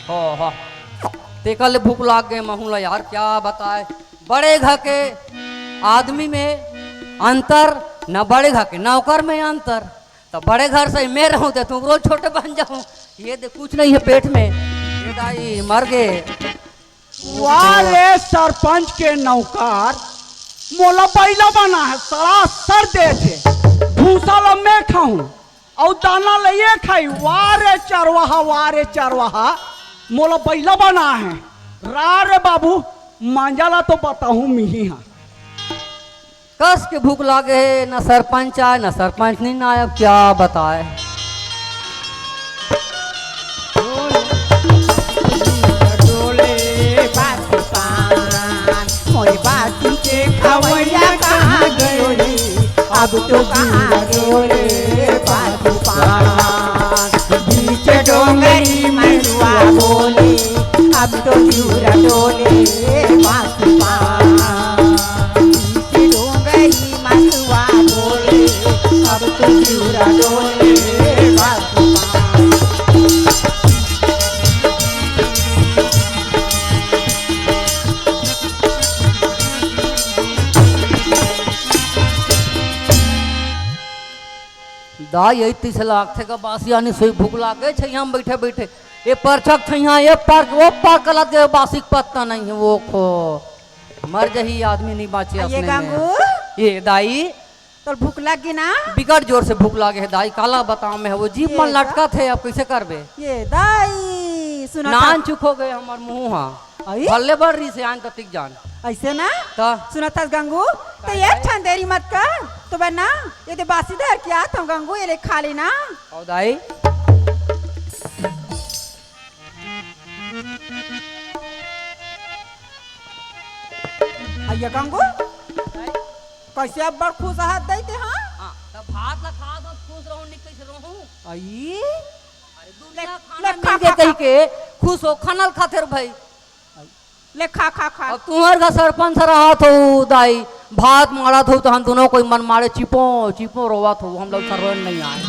हो, हो। तेकर ले भूख लाग गए महू ला यार, क्या बताए। बड़े घर के आदमी में अंतर, न बड़े घर के नौकर में अंतर। तो बड़े घर से मैं रहूं तो तुम रोज छोटे बन जाऊं। ये दे, कुछ नहीं है पेट में। ये दाई मर गए। वाह रे सरपंच के नौकर, मोला बैला बना है, सरासर देथे। भूसा ल मैं खाहूं, अउ दाना ल ये खाही। वाह रे चरवाहा, वाह रे चरवाहा, मोला बैला बना है। रा रे बाबू, मांजा ला तो बताहूं मिही हा। कस के भूख लागे हे, न सरपंच आए, न सरपंच नहीं ना आए, अब क्या बताए। अब तो कहाँ गे रे बाबू पान, बीच डोंगरी मरुआ बोले, अब तो चूरा डोले बाबू पान, बीच डोंगरी मरुआ बोले, अब तो चूरा डोले बाबू पान। दाई, यही तीस लागथे का बासी आनी सोई भूख लागे छैया में बैठे बैठे। ये परछक छैया, ये पार, वो पार कलत गए, बासी के पत्ता नहीं है, वो खो। मर जही आदमी नहीं बाँचे आ, ये असने में। गंगू? ये दाई। तोर भूख लग गे ना? बिकट जोर से भूख लागे है दाई, काला बताओ मैं, वो जीभ ये मन दा? लटकत है, अब कैसे करबे? ये दाई, सुना नान था। चुक हो गए हमर मुँह हा। आई? भले बर रही से आन ततिक जान। ऐसे ना? त? सुनत हस गंगू, त एक ठन देरी मत कर। तो बना, ये दे बासी धर के आत हूँ गंगू, ये ले खा लेना। आओ दाई। अइया गंगू, कैसे अब्बड़ खुश हाथ दई ते, हाँ? हाँ, त भात ला खा दो, खुश रहूं, नहीं कैसे रहूं? आई? अरे, दुनिया ले, खाना ले, खा, मिल गया खा, कहीं खा। के, खुश हो, खाना ल खाथे रे भाई। ले, खा, खा, खा। अब तुम्हर घर सरपंच रहा थो दाई, भात माड़ा थो, तो हम दोनों कोई मन मारे चिपो, चिपो रोवा थो, हम लोग सरपंच नहीं आए।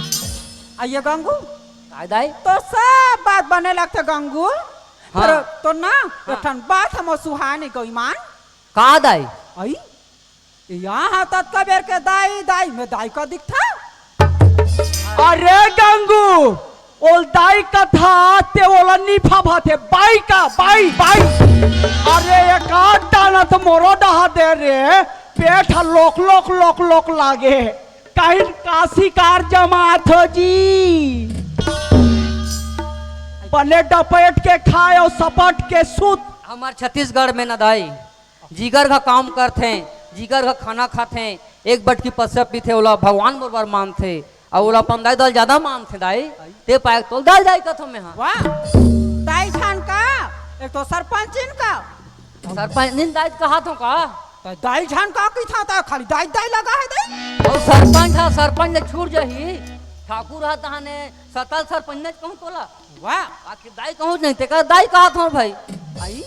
अइया गंगू, काय दाई? तो सब बात बने लगथे गंगू। हाँ। पर तो ना, हाँ। एक ठन बात हमर सुहाए नहीं गई मान। का दाई? आई? यहाँ ततका बेर के दाई, दाई में दाई का दिखथा? अरे गंगू, ओल दाई कथा, ते ओला नी भाभा थे, बाई का, बाई, बाई। अरे एक आध दाना तो मोरो डहा दे रे, पेट ह लोक, लोक, लोक, लोक लागे। कहीं का शिकार जमात हो जी। बने डपेट के खाए अउ सपट के सुत। हमर छत्तीसगढ़ में न दाई, जिगर घ काम करथे, जिगर घ खाना खाथे, एक बटकी पस्सा पीथे, ओला भगवान बरोबर मानथे, अउ ओला अपन दाई दल जादा मानथे दाई। ते पाए तोल दाई दाई कथो में हा। वाह, दाई झन का, एक तो सरपंचिन का। सरपंचिन दाई कहा थो का? त दाई झन का की था, त खाली दाई दाई लगा है दाई। अउ सरपंच हा, सरपंच ले छूट जाही। ठाकुर हा तहाने सतल सरपंच ने कहूँ तोला। वाह। आखिर दाई कहूँ नहीं, तेका दाई कहा थो भाई। आई,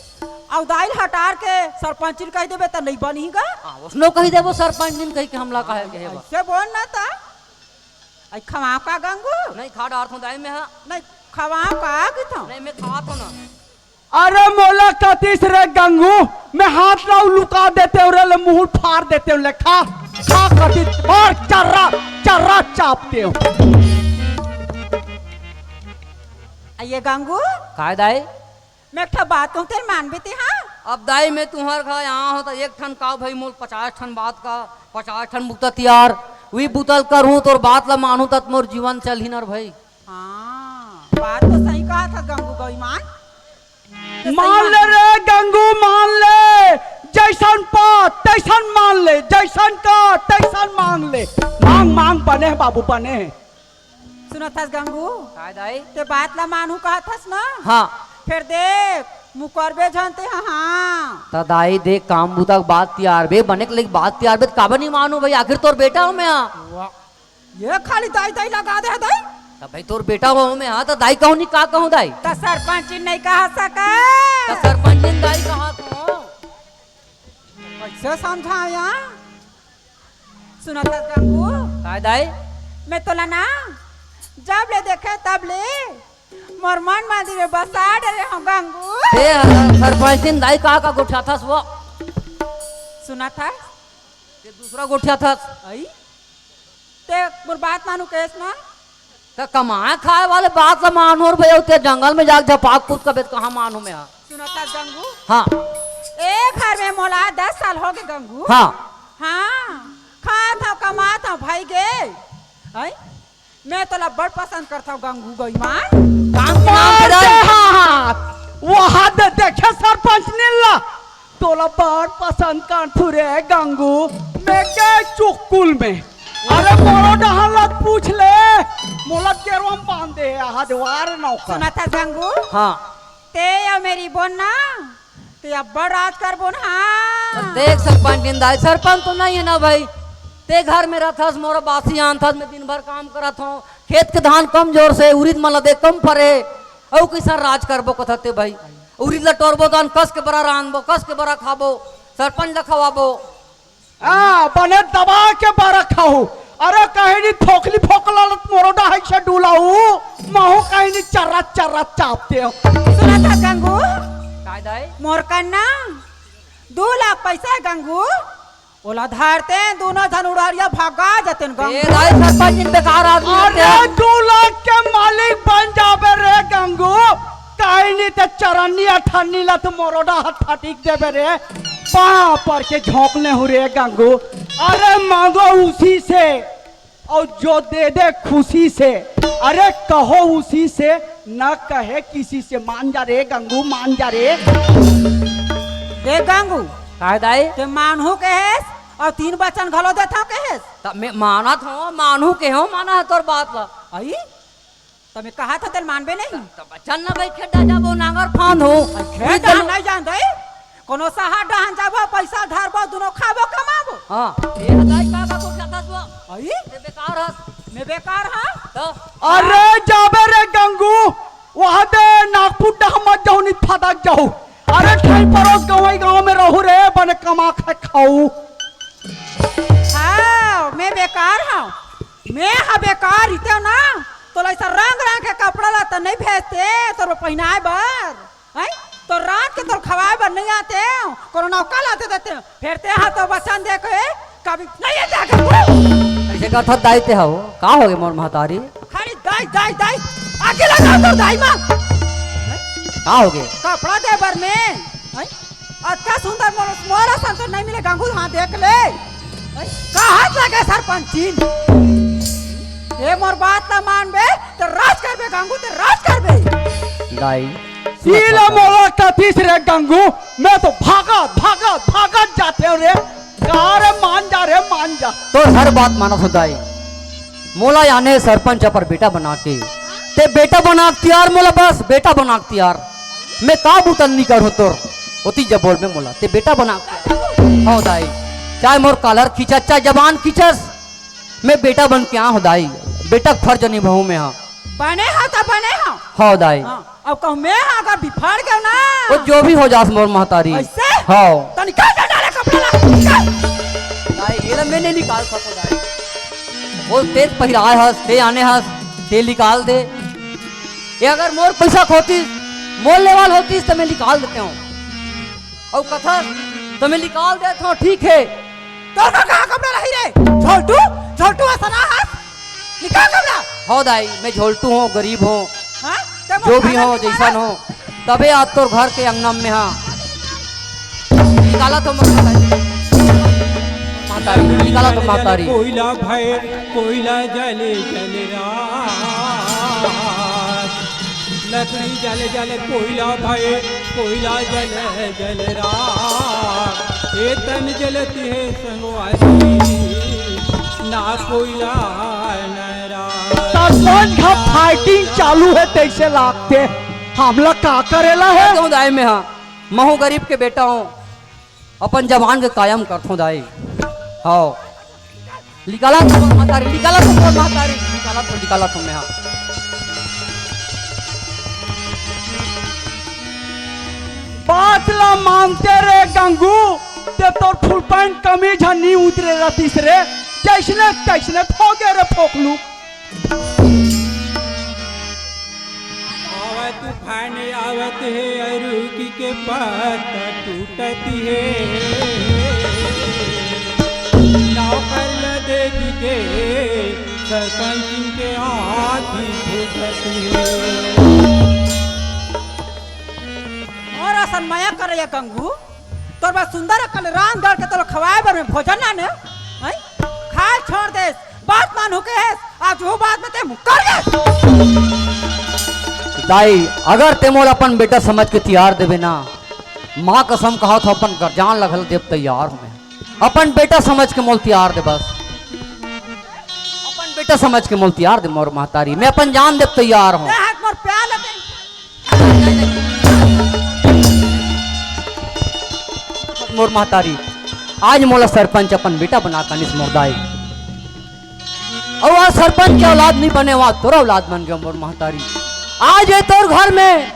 अउ दाई हटार के सरपंचिन कह देबे त नहीं बनही गा। हाँ, उसनो कही देबो सरपंचिन कही के हमला कहे के हे बा। ऐसे बोल ना त। आई खवा का गंगू? नहीं खा डार थो दाई में हा। नहीं खवा का की थो? नहीं मैं खा थो ना। अरे मोला कतिस रे गंगू, मैं हाथ ला लुका देते हूँ रे, ले मुंह फाड़ देते हूँ, ले खा, खा कतिस, और चर्रा, चर्रा चापते हूँ। आ ये गंगू, काय दाई? मैं एक ठो बात कहूँ, तेरे मानबे ते, हाँ? अब दाई, मैं तुम्हार घर यहाँ हो तो एक ठन का भाई, मोल पचास ठन बात का, पचास ठन बुता तियार, वी बुतल करूँ, तोर बात ला मानूँ, तत मोर जीवन चलही नर भाई। हाँ, बात तो सही कहा था गंगू गईमान। तो सही मान ले बात। रे गंगू, मान ले, जैसन पा तैसन मान ले, जैसन का तैसन मान ले। मांग, मांग, बने हे बाबू, बने हे। सुनत हस गंगू? काय दाई? ते बात ला मानहूं कहत हस ना? हाँ। फेर देख, मुकरबे झन ते, हाँ, हाँ। त दाई देख, काम बुता के बात तियार बे, बने के लइक बात तियार बे, त काबर नहीं मानूं भाई, आखिर तोर बेटा हो मैं, हाँ। वाह। ये खाली दाई दाई लगा दे हे दाई। त भाई तोर बेटा हो मैं, हाँ, त दाई कहूं नहीं का कहूं दाई? त सरपंच नहीं कहा सका। त सरपंच नहीं दाई कहा तो। कैसे समझाया? सुनत हस गंगू? काय दाई? मैं तोला ना जब ले देखे तब ले मोर मन मंदिर में बसा डरे हूँ गंगू। ए, सरपंच नहीं दाई का का गोठियाथस वो? सुनत हस? ये दूसरा गोठियाथस। आई? ते मोर बात मानू कहेस ना? त कमाए खाए वाले बात ला मानहूं रे भैया, ते जंगल में जाके झपाक कूद कबे त कहाँ मानहूं मैं, हाँ? सुनत हस गंगू? हाँ। ए घर में मोला दस साल हो गए गंगू। हाँ। हाँ। खात हूँ, कमात हूँ, भाई गे। आई? मैं तोला बड़ पसंद करत हूँ गंगू गईमान। काम के नाम पे मार दे दाई। हाथ। वो हाथ दे, देखे सरपंच नीला। तोला बड़ पसंद करथू रे गंगू, मैं के चुकुल में। अरे मोरो डहन ला पूछ ले, मोला गेरवा में बांध दे, हजवार नौकर। सुनत हस गंगू? हाँ। ते या मेरी बोन ना, ते अब्बड़ राज कर बोन, हाँ। देख सरपंच निंदाई, सरपंच तो नहीं है ना भाई, ते घर में रथस, मोर बासी आनथस, मैं दिन भर काम करत हूँ, खेत के धान कम जोर से, उरिद मन ला दे कम परे, अउ कइसन राज करबो कथस ते भाई। उरिद ला टोरबो दान कस के बरा रांधबो, कस के बरा खाबो, सरपंच ला खवाबो। हाँ, बने दबा के बरा खाहू। अरे कहीं नहीं फोकली फोकला लत मोरोडा है से डुलाऊ, महू कहीं नहीं चर्रा चर्रा चापते हो। सुनत हस गंगू? काय दाई? मोर कन्ना दू लाख पैसा हे गंगू, ओला धरते दूनों झन उड़हरिया भगा जतेन गंगू। ए दाई, सरपंच जी बेकार आदमी अरे होते हैं। दू लाख के मालिक बन जाबे रे गंगू, काई नहीं ते चरन्नी अठन्नी ला तो मोरोडा हाथ फटिक देबे रे, पाँव पर के झोंकने हूँ रे गंगू। अरे मांगो उसी से, और जो दे दे खुशी से। अरे कहो उसी से, न कहे किसी से। मान जा रे गंगू, मान जा रे। देख गंगू, काय दाई? ते मानहू कहेस अउ तीन बचन घलो देथव कहेस। त मैं मानत हूँ, मानहू के हूँ, माना है तोर बात ला। आई? त मैं कहा था तेल मानबे नहीं। त बचन न भाई खेड्डा जाबो नांगर फांद हो। खेड्डा नहीं जान दे। कोनो सहार डहान जाबो, पैसा धरबो, दुनो खाबो, कमाबो। हाँ, ये हदाई का का को क्या था तू? आई? ते बेकार हस। मैं बेकार हाँ? तो? अरे जाबे रे गंगू, वहाँ दे नागपुर डहा मत जाहू, नहीं फदक जाहू। अरे ठाई परोस गंवई गांव में रहू रे, बने कमा खाए खाऊ। हाँ, मैं बेकार हूँ। मैं हा बेकार इते ना, तोला ऐसा रंग रंग के कपड़ा ला त नहीं भेजते, तोर पहिनाए बर। हैं? तो रात के तोर खवाए बर नहीं आते, कोनो नौका लाते देते। फिर ते हा तो बचन दे के कभी नहीं आते आके। कैसे करथस दाई ते हव? का होगे मोर महतारी? खाली दाई, दाई, दाई। आगे लगा तोर दाई मा। का होगे? कपड़ा दे बर में। हैं? अतका सुंदर मोर, मोर असन तो नहीं मिले गंगू, हाँ देख ले। हैं? का हाथ लगे सरपंचिन? ये मोर बात ला मानबे, तो राज करबे गंगू, ते राज करबे। दाई, ई ला मोला कथिस रे गंगू, मैं तो भागत, भागत, भागत जाते हूँ रे। का रे, मान जा रे, मान जा। तोर हर बात मानत हूँ दाई। मोला याने सरपंच अपन बेटा बना के, ते बेटा बना के तियार मोला, बस बेटा बना के तियार। मैं का बुतन नहीं करूँ तोर, ओती जब बोल में मोला, ते बेटा बना के तियार। हाँ दाई, चाहे मोर कालर खींचस, चाहे जबान खींचस, मैं बेटा बन के आ हूँ दाई, बेटा के फर्ज निभाऊँ मैं। हाँ। बने हो तो बने हो। हाँ दाई। हाँ। अब कहूँ मैं हा अगर बिफड़ गयो ना। वो जो भी हो जास मोर महतारी। ऐसे? हाँ। तो निकाल दे डाले कपड़ा ला, निकाल। दाई, ये ला मैं नहीं निकाल सको दाई। वो तेज पहिराए हस, ते आने हस, ते निकाल दे। ये अगर मोर पैसा होतिस, मोर लेवल होतिस तो मैं निकाल देते हूँ। अउ कथस तो मैं निकाल देत हूँ, ठीक है। तोर का कहाँ कपड़ा रही रे? झोलटू, झोलटू असन हस। निकाल कपड़ा। हो दाई, मैं झोलटू हूँ, गरीब हूँ। हाँ? ते मोर जो भी खाना हो, नहीं जैसन मारा। हो, तबे आज तोर घर के अंगना में हाँ। निकाला तो मत दाई। महतारी, निकाला तो महतारी। कोयला भय, कोयला जले जले रात। लकड़ी जले जले कोयला भय, कोयला जले जले रात। ए तन जलती है संगवारी, ना कोयला न रात। सरपंच का फाइटिंग चालू है, तैसे लागते हमला का करेला है? कहूँ दाई मैं हाँ, महू गरीब के बेटा हूँ, अपन जबान के कायम करथों दाई। हाँ। निकाला तो मोर महतारी, निकाला तो मोर महतारी, निकाला तो, निकाला तो मैं, हाँ। बात ला मानते रे गंगू, ते तोर फुल पैंट कमीज ह नी उतरे रहतिस रे, जैसने तैसने हो गे रे फोकलू। आवा तूफान आवत हे, अरुखी के पत्ता टूटत हे। नौकर ल देख के सरपंच के आँखी फूटत हे। मोर असन मया करैया गंगू, तोर बर सुंदर अकन रांध गढ़ के तोला खवाए बर में भोजन लाने, हैं? खाए छोड़ देस, बात मानहूँ कहेस, आज वो बात में ते मुकर गेस। दाई, अगर ते मोला अपन बेटा समझ के तियार देबे ना, माँ कसम कहत हँव, अपन ग-, जान ला घलो देब तैयार हँव मैं। अपन बेटा समझ के मोला तियार दे बस। अपन बेटा समझ के मोला तियार दे मोर महतारी, मैं अपन जान देब तैयार हँव। ते हाथ मोर प्यार लगे। मोर महतारी, आज मोला सरपंच अपन बेटा बना कानिस मोर दाई। अउ आज सरपंच के औलाद नहीं बने, वहां तोर औलाद बन गया मोर महतारी। आज ये तोर घर में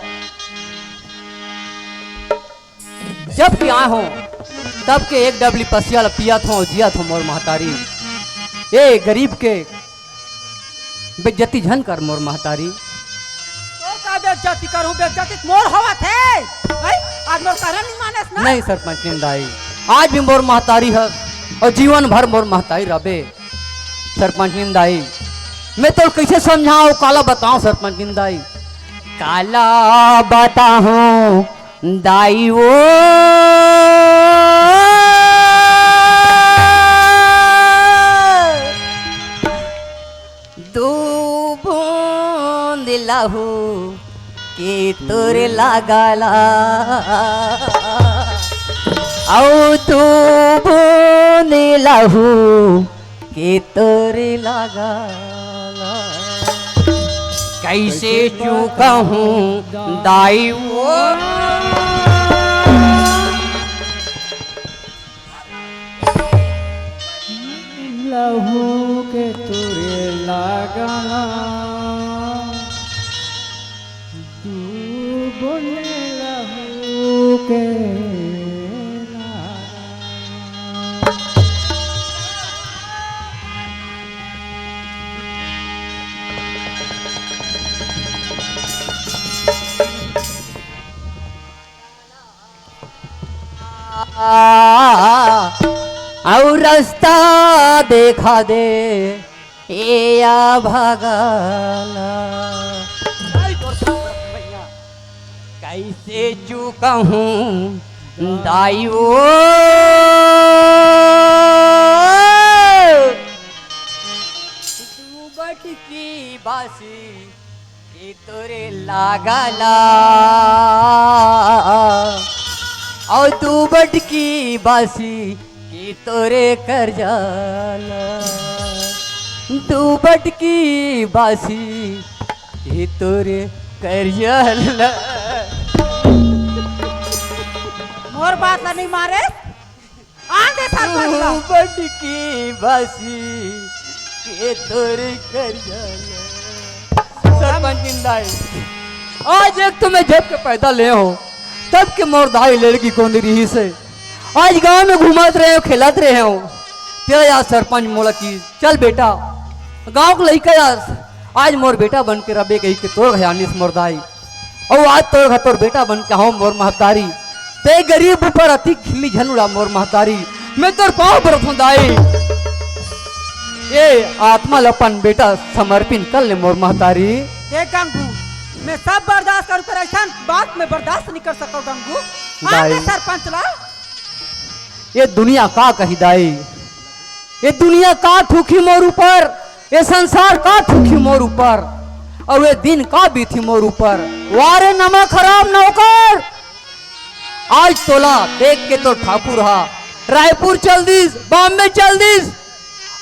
जब के आए हो, तब के एक डबली पसिया ल पियत हो, जियत हो मोर महतारी। ए गरीब के बेइज्जती झन कर मोर महतारी। तोर का बेइज्जती करूं? बेइज्जती मोर होवत हे। हैं? आज मोर कहना नहीं मानेस ना? नहीं सरपंच निंदाई, आज भी मोर महतारी हस अउ जीवन भर मोर महतारी रबे। सरपंच निंदाई, मैं तोर कैसे समझाऊं, काला बताऊं सरपंच निंदाई? काला बताऊं दाई वो। दू बूंद लहू के तोर लागला, अउ दू बूंद लहू के तोर लागला, कैसे चूकहूं दाई वो। लहू के तोरे लागला, दू बूंद लहू के लागला। अउ रस्ता देखा दे, ए या भगला। कैसे चूकहूं दाई वो। दू बटकी बासी के तोरे लागला, अउ दू बटकी बासी के तोरे करजाला, दू बटकी बासी के तोरे करजाला। मोर बात ला नहीं मारे। आन दे सरपंच ला। बटकी बासी के तोर करजाला। सरपंच निंदाई, आज एक तो मैं जब के पैदा ले हो, तब के मोर दाई लड़की कोन रहिसे। आज गांव में घूमत रहे हो, खेलत रहे हो, तेरा याद सरपंच मोला की, चल बेटा, गांव के लइका याद, आज मोर बेटा बन के रबे कही के तोर घयानिस मोर दाई। अउ आज तोर घर तोर बेटा बन के हूं मोर महतारी। ते गरीब ऊपर अति खिल्ली झन उड़ा मोर महतारी। मैं तोर पांव परत हूं दाई। ए आत्मा ल अपन बेटा समर्पित कर ले मोर महतारी। देख गंगू, मैं सब बर्दाश्त करूं, पर ऐसा बात मैं बर्दाश्त नहीं कर सकूं गंगू। आ दाई। सरपंच ला। ये दुनिया का कही दाई, ये दुनिया का ठुकी मोर ऊपर, ये संसार का ठुकी मोर ऊपर, अउ ये दिन का बीती मोर ऊपर। वारे नमक हराम नौकर, आज तोला देख के तो ठाकुर हा रायपुर चल दिस, बॉम्बे चल दिस।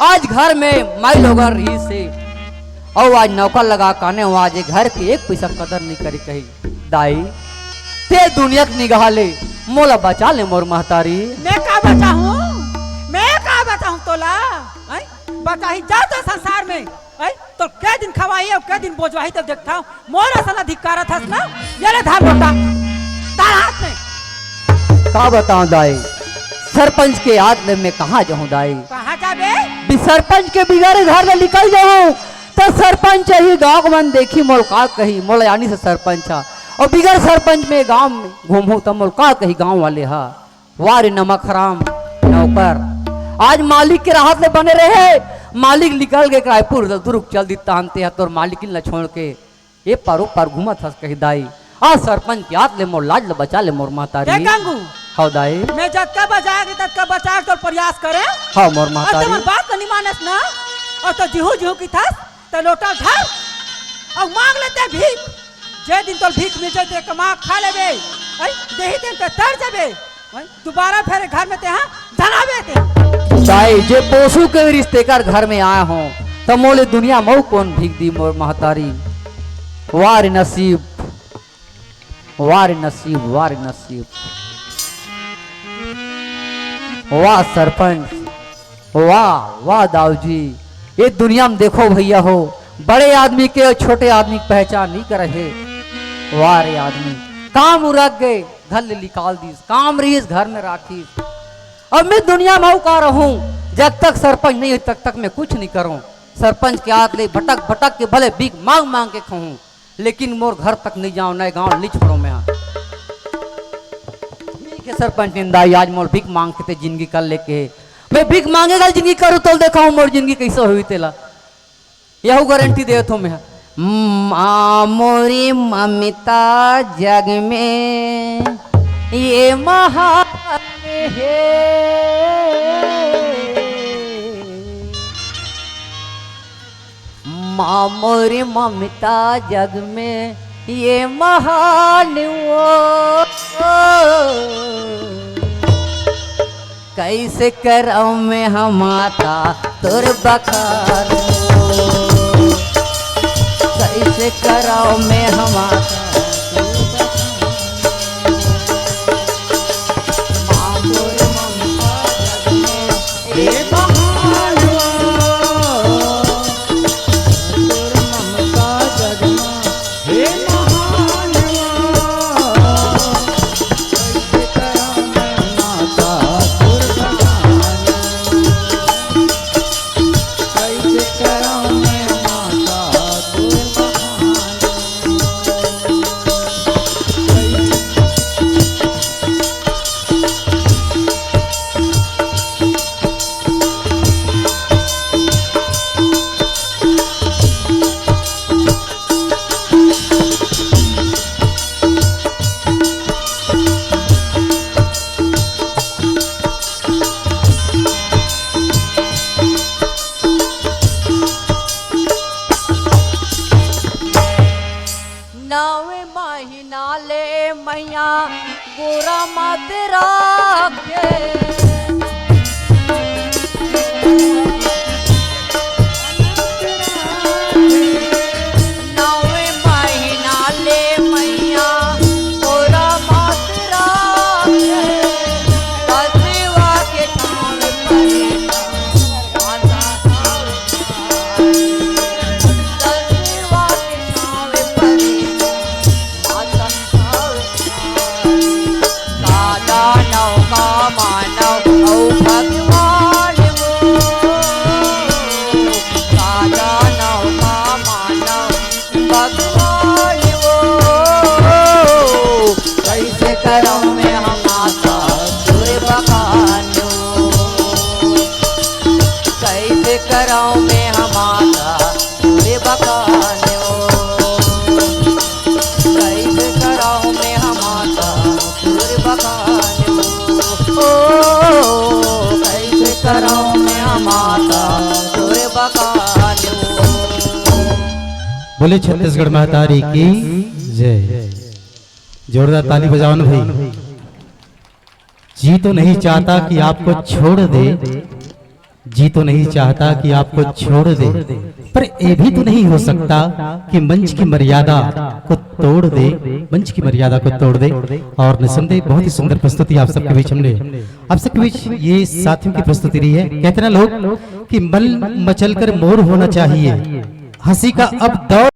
आज घर में माई लोगन रहिसे, अउ आज नौकर लगा काने हो, आज ये घर के एक पैसा कदर नहीं करी कही। दाई, ते दुनिया के निगाह ले मोला बचा ले मोर महतारी। मैं का बचाहूं? मैं का बचाहूं तोला? हैं? बचाही जा तो संसार में। हैं? तो के दिन खवाही अउ के दिन बोजवाही तो देखता हूं। मोर असन अधिकारत हस ना? ये ले धर लोटा। धर हाथ में। का बताऊं दाई? सरपंच के याद ले मैं कहां जाहूं दाई? कहां जाबे? बि-, सरपंच के बिगर घर ले निकल जाहूं। त सरपंच ही गांव के मन देखी मोल का कही, मोल यानी से सरपंच हा। अउ बिगर सरपंच में गांव में घूमहूं त मोल का कही गांव वाले हा। वाह रे नमक हराम नौकर, आज मालिक के राहत ले बने रहे, मालिक निकल के रायपुर दुर्ग चल दिता हंते हा तोर मालिकिन ला छोड़ के। ए पारो पार घूमत हस कही दाई। आ सरपंच के हाथ ले मोर लाज ले बचा ले मोर महतारी। देख गंगू। हव दाई। मैं जतका बचा के ततका बचा के तोर प्रयास करे। हव मोर महतारी। अउ तोर बात तो नहीं मानस ना। अउ तो जिहू जिहू की थस, तो लोटा धर। अउ मांग लेते भीख। जे दिन तोर भीख मिल जाए, ते कमा खा लेबे। आई, देही दिन ते तर जाबे। हैं? दोबारा फेर घर में तेहा धनाबे ते। दाई, जे पोसू के रिश्ते कर घर में आए हों, त मोले दुनिया मऊ कौन भीख दी मोर महतारी। वाह रे नसीब, वाह रे नसीब, वाह रे नसीब। वाह सरपंच, वाह, वाह दाऊ जी, ये दुनिया में देखो भैया हो, बड़े आदमी के अउ छोटे आदमी के पहचान नइ करे हे। वाह रे आदमी, काम उरक गे, घर ले निकाल दिस, काम रहिस घर में राखिस। अब मैं दुनिया में अउ का रहूं, जब तक सरपंच नइ होही तब तक मैं कुछ नइ करंव। सरपंच के हाथ ले भटक भटक के भले भीख मांग मांग के खाहूं, लेकिन मोर घर तक नइ जांव, नइ गांव नइ छोड़ंव मैं हा। ठीक हे सरपंच निंदाई, आज मोर भीख मांग के ते जिंदगी कर ले के हे। मैं भीख मांगे के जिंदगी करहूं, तोला देखाहूं मोर जिंदगी कइसे होही तेला। यहू गारंटी देत हंव मैं हा। माँ मोरी ममता जग में ये महान हे। माँ मोरी ममता जग में ये महान वो। कइसे करंव मैं हा माता तोर बखान वो। कइसे करंव मैं हा माता तोर बखान वो। माँ मोरी ममता जग में ये महान वो। तोर ममता जग में हे महान वो। कइसे करंव मैं माता तोर बखान वो। कइसे करंव मैं माता तोर बखान वो। नवे महीना ले मैया गोरा मत राखे। नवे महीना ले मैया गोरा मत राखे। बसवा के ठाम पर कइसे करंव मैं हा माता तोर बखान वो। कइसे करंव मैं हा माता तोर बखान वो। कइसे करंव मैं हा माता तोर बखान वो। ओ, कइसे करंव मैं हा माता तोर बखान वो। बोले छत्तीसगढ़ महतारी की जय। जोरदार ताली बजाओ ना भाई। जी तो नहीं चाहता कि आपको छोड़ दे, जी तो नहीं चाहता कि आपको छोड़ दे, पर ये भी तो नहीं हो सकता कि मंच की मर्यादा को तोड़ दे, मंच की मर्यादा को तोड़ दे। और निसंदेह बहुत ही सुंदर प्रस्तुति आप सबके बीच हमने, आप सबके बीच ये साथियों की प्रस्तुति रही है। कहते ना लोग कि मन मचल कर मोर होना चाहिए, हंसी का अब दौर